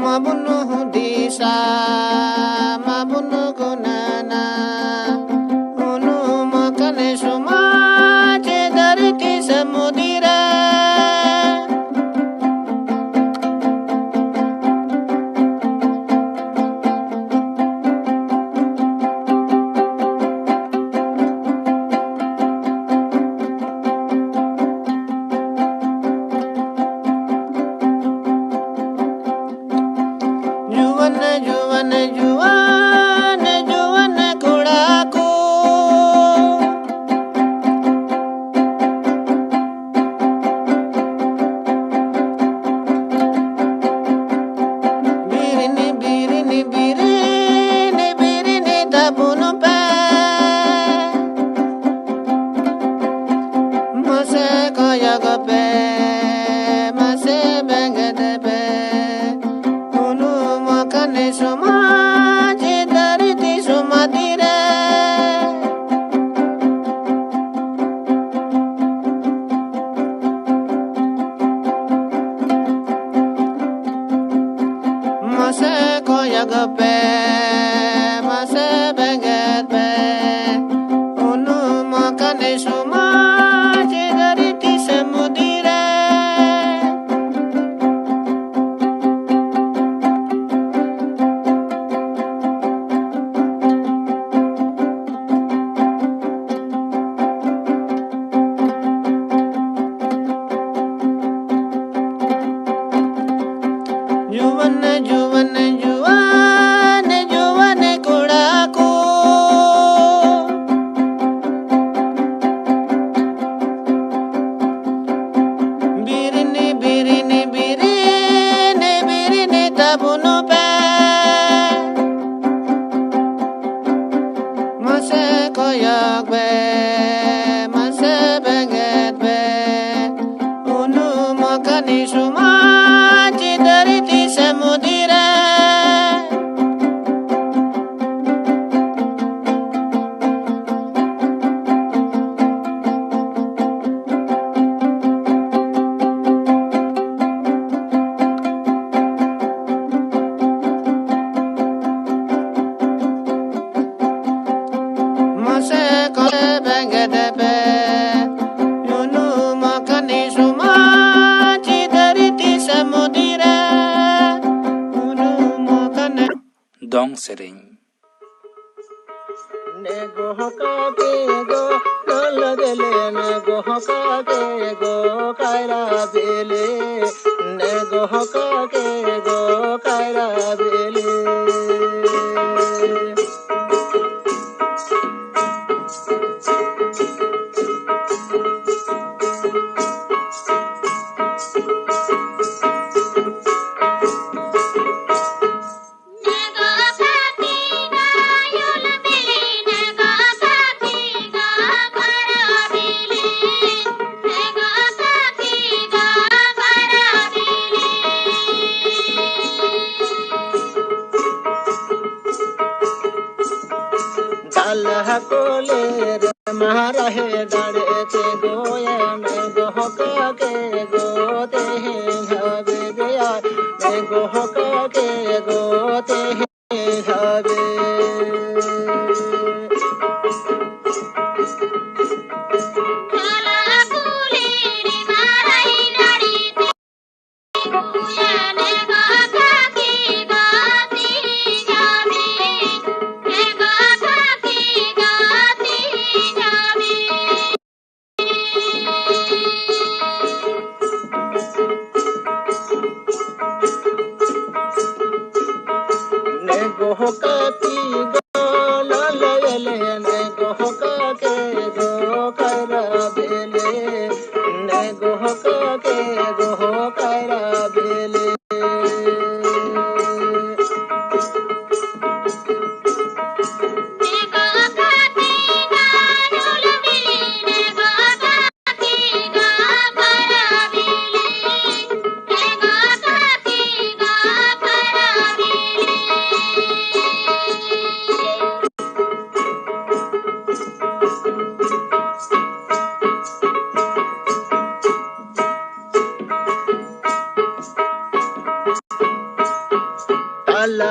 ᱢᱟᱵᱚᱱ ᱦᱩᱫᱤᱥᱟ, ᱢᱟᱵᱚᱱ ᱜᱩᱱᱟᱹᱱᱟ, ᱩᱱᱩᱢ ᱟᱠᱟᱱ ᱥᱚᱢᱟᱡᱽ ᱫᱷᱟᱹᱨᱛᱤ ᱥᱟᱹᱢᱩᱫ ᱨᱮ᱾ ᱡᱩᱣᱟᱹᱱ, ᱡᱩᱣᱟᱹᱱ, ᱡᱩᱣᱟᱹᱱ, ᱡᱩᱣᱟᱹᱱ ᱠᱚᱲᱟ ᱠᱚ᱾ ᱵᱤᱨᱤᱱ, ᱵᱤᱨᱤᱱ, ᱵᱤᱨᱤᱱ, ᱵᱤᱨᱤᱱ ᱛᱟᱵᱚᱱ ᱯᱮ᱾ ᱢᱟᱥᱮ ᱠᱚᱭᱚᱜ ᱯᱮ, ᱢᱟᱥᱮ ᱵᱮᱸᱜᱮᱫ ᱯᱮ᱾ ᱩᱱᱩᱢ ᱟᱠᱟᱱ ᱥᱚᱢᱟᱡᱽ ᱫᱷᱟᱹᱨᱛᱤ ᱥᱚᱢᱟᱫᱷᱤ ᱨᱮ᱾ ᱢᱟᱥᱮ ᱠᱚᱭᱚᱜ ᱯᱮ, ᱢᱟᱥᱮ ᱵᱮᱸᱜᱮᱫ ᱠᱚᱭᱚᱜ ᱵᱮ, ᱢᱟᱥᱮ ᱵᱮᱸᱜᱮᱫ ᱵᱮ, ᱩᱱᱩᱢ ᱟᱠᱟᱱᱤ ᱥᱚᱢᱟᱡᱽ ᱪᱤᱛᱟᱹᱨ ᱛᱤᱥᱮᱢ ᱩᱫᱤᱨᱟ? ᱢᱟᱥᱮ ᱠᱚᱭᱚᱜ ᱵᱮᱸᱜᱮᱫ ᱯᱮ, ᱩᱱᱩᱢ ᱟᱠᱟᱱᱤ ᱥᱚᱢᱟᱡᱽ ᱪᱤᱛᱟᱹᱨ ᱛᱤᱥᱮᱢ ᱩᱫᱤᱨᱟ? ᱩᱱᱩᱢ ᱟᱠᱟᱱᱤ ᱫᱚᱝ ᱥᱮᱨᱮᱧ᱾ ᱱᱮᱜᱚ ᱦᱚᱠᱟ ᱠᱮ ᱜᱚ ᱱᱚᱞ ᱜᱮᱞᱮ, ᱱᱮᱜᱚ ᱦᱚᱠᱟ ᱠᱮ ᱜᱚ ᱠᱟᱭᱨᱟ ᱵᱮᱞᱮ, ᱱᱮᱜᱚ ᱦᱚᱠᱟ ᱠᱮ ᱜᱚ ᱠᱟᱭᱨᱟ ᱵᱮᱞᱮ᱾ ᱫᱟᱞᱦᱟ ᱠᱚᱞᱮ ᱨᱮ ᱢᱟᱨᱟᱦᱮ ᱫᱟᱲᱮ ᱛᱮ ᱜᱚᱭᱟᱱ ᱜᱚᱦᱚᱠᱟ ᱠᱮ ᱜᱚ ᱛᱮᱦᱮᱧ ᱦᱟᱵᱤᱡ ᱫᱮᱭᱟ ᱜᱚᱦᱚᱠᱟ ᱠᱮ ᱜᱚ ᱛᱮᱦᱮᱧ ᱦᱟᱵᱤᱡ᱾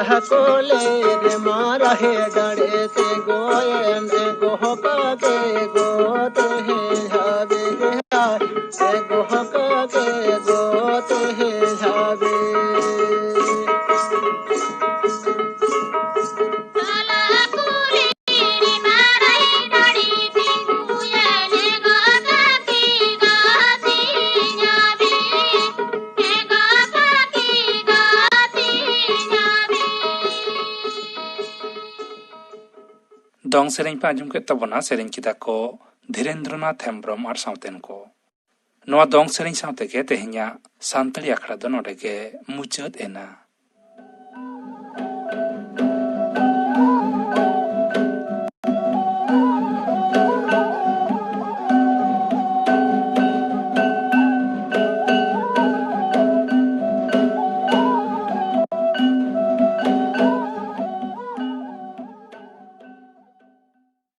ᱦᱟᱠᱚᱞᱮ ᱨᱮᱢᱟ ᱨᱟᱦᱮ ᱰᱟᱲᱮ ᱛᱮ ᱜᱚᱭᱮᱱ ᱮ ᱜᱚᱦᱚ ᱠᱟᱜᱮ ᱜᱚ ᱛᱮᱦᱮᱧ ᱦᱟᱵᱤ ᱜᱮ ᱮ ᱜᱚᱦᱚ ᱠᱟᱜᱮ ᱜᱚ ᱛᱮᱦᱮᱧ ᱦᱟᱵᱤ᱾ ᱫᱚᱝ ᱥᱮᱨᱮᱧ ᱯᱮ ᱟᱸᱡᱚᱢ ᱠᱮᱫ ᱛᱟᱵᱚᱱᱟ, ᱥᱮᱨᱮᱧ ᱠᱮᱫᱟ ᱠᱚ ᱫᱷᱤᱨᱮᱱᱫᱨᱚᱱᱟᱛᱷ ᱦᱮᱢᱵᱨᱚᱢ ᱟᱨ ᱥᱟᱶᱛᱮᱱ ᱠᱚ᱾ ᱱᱚᱣᱟ ᱫᱚᱝ ᱥᱮᱨᱮᱧ ᱥᱟᱶ ᱛᱮᱜᱮ ᱛᱮᱦᱮᱧᱟᱜ ᱥᱟᱱᱛᱟᱲᱤ ᱟᱠᱷᱲᱟ ᱫᱚ ᱱᱚᱰᱮ ᱜᱮ ᱢᱩᱪᱟᱹᱫ ᱮᱱᱟ᱾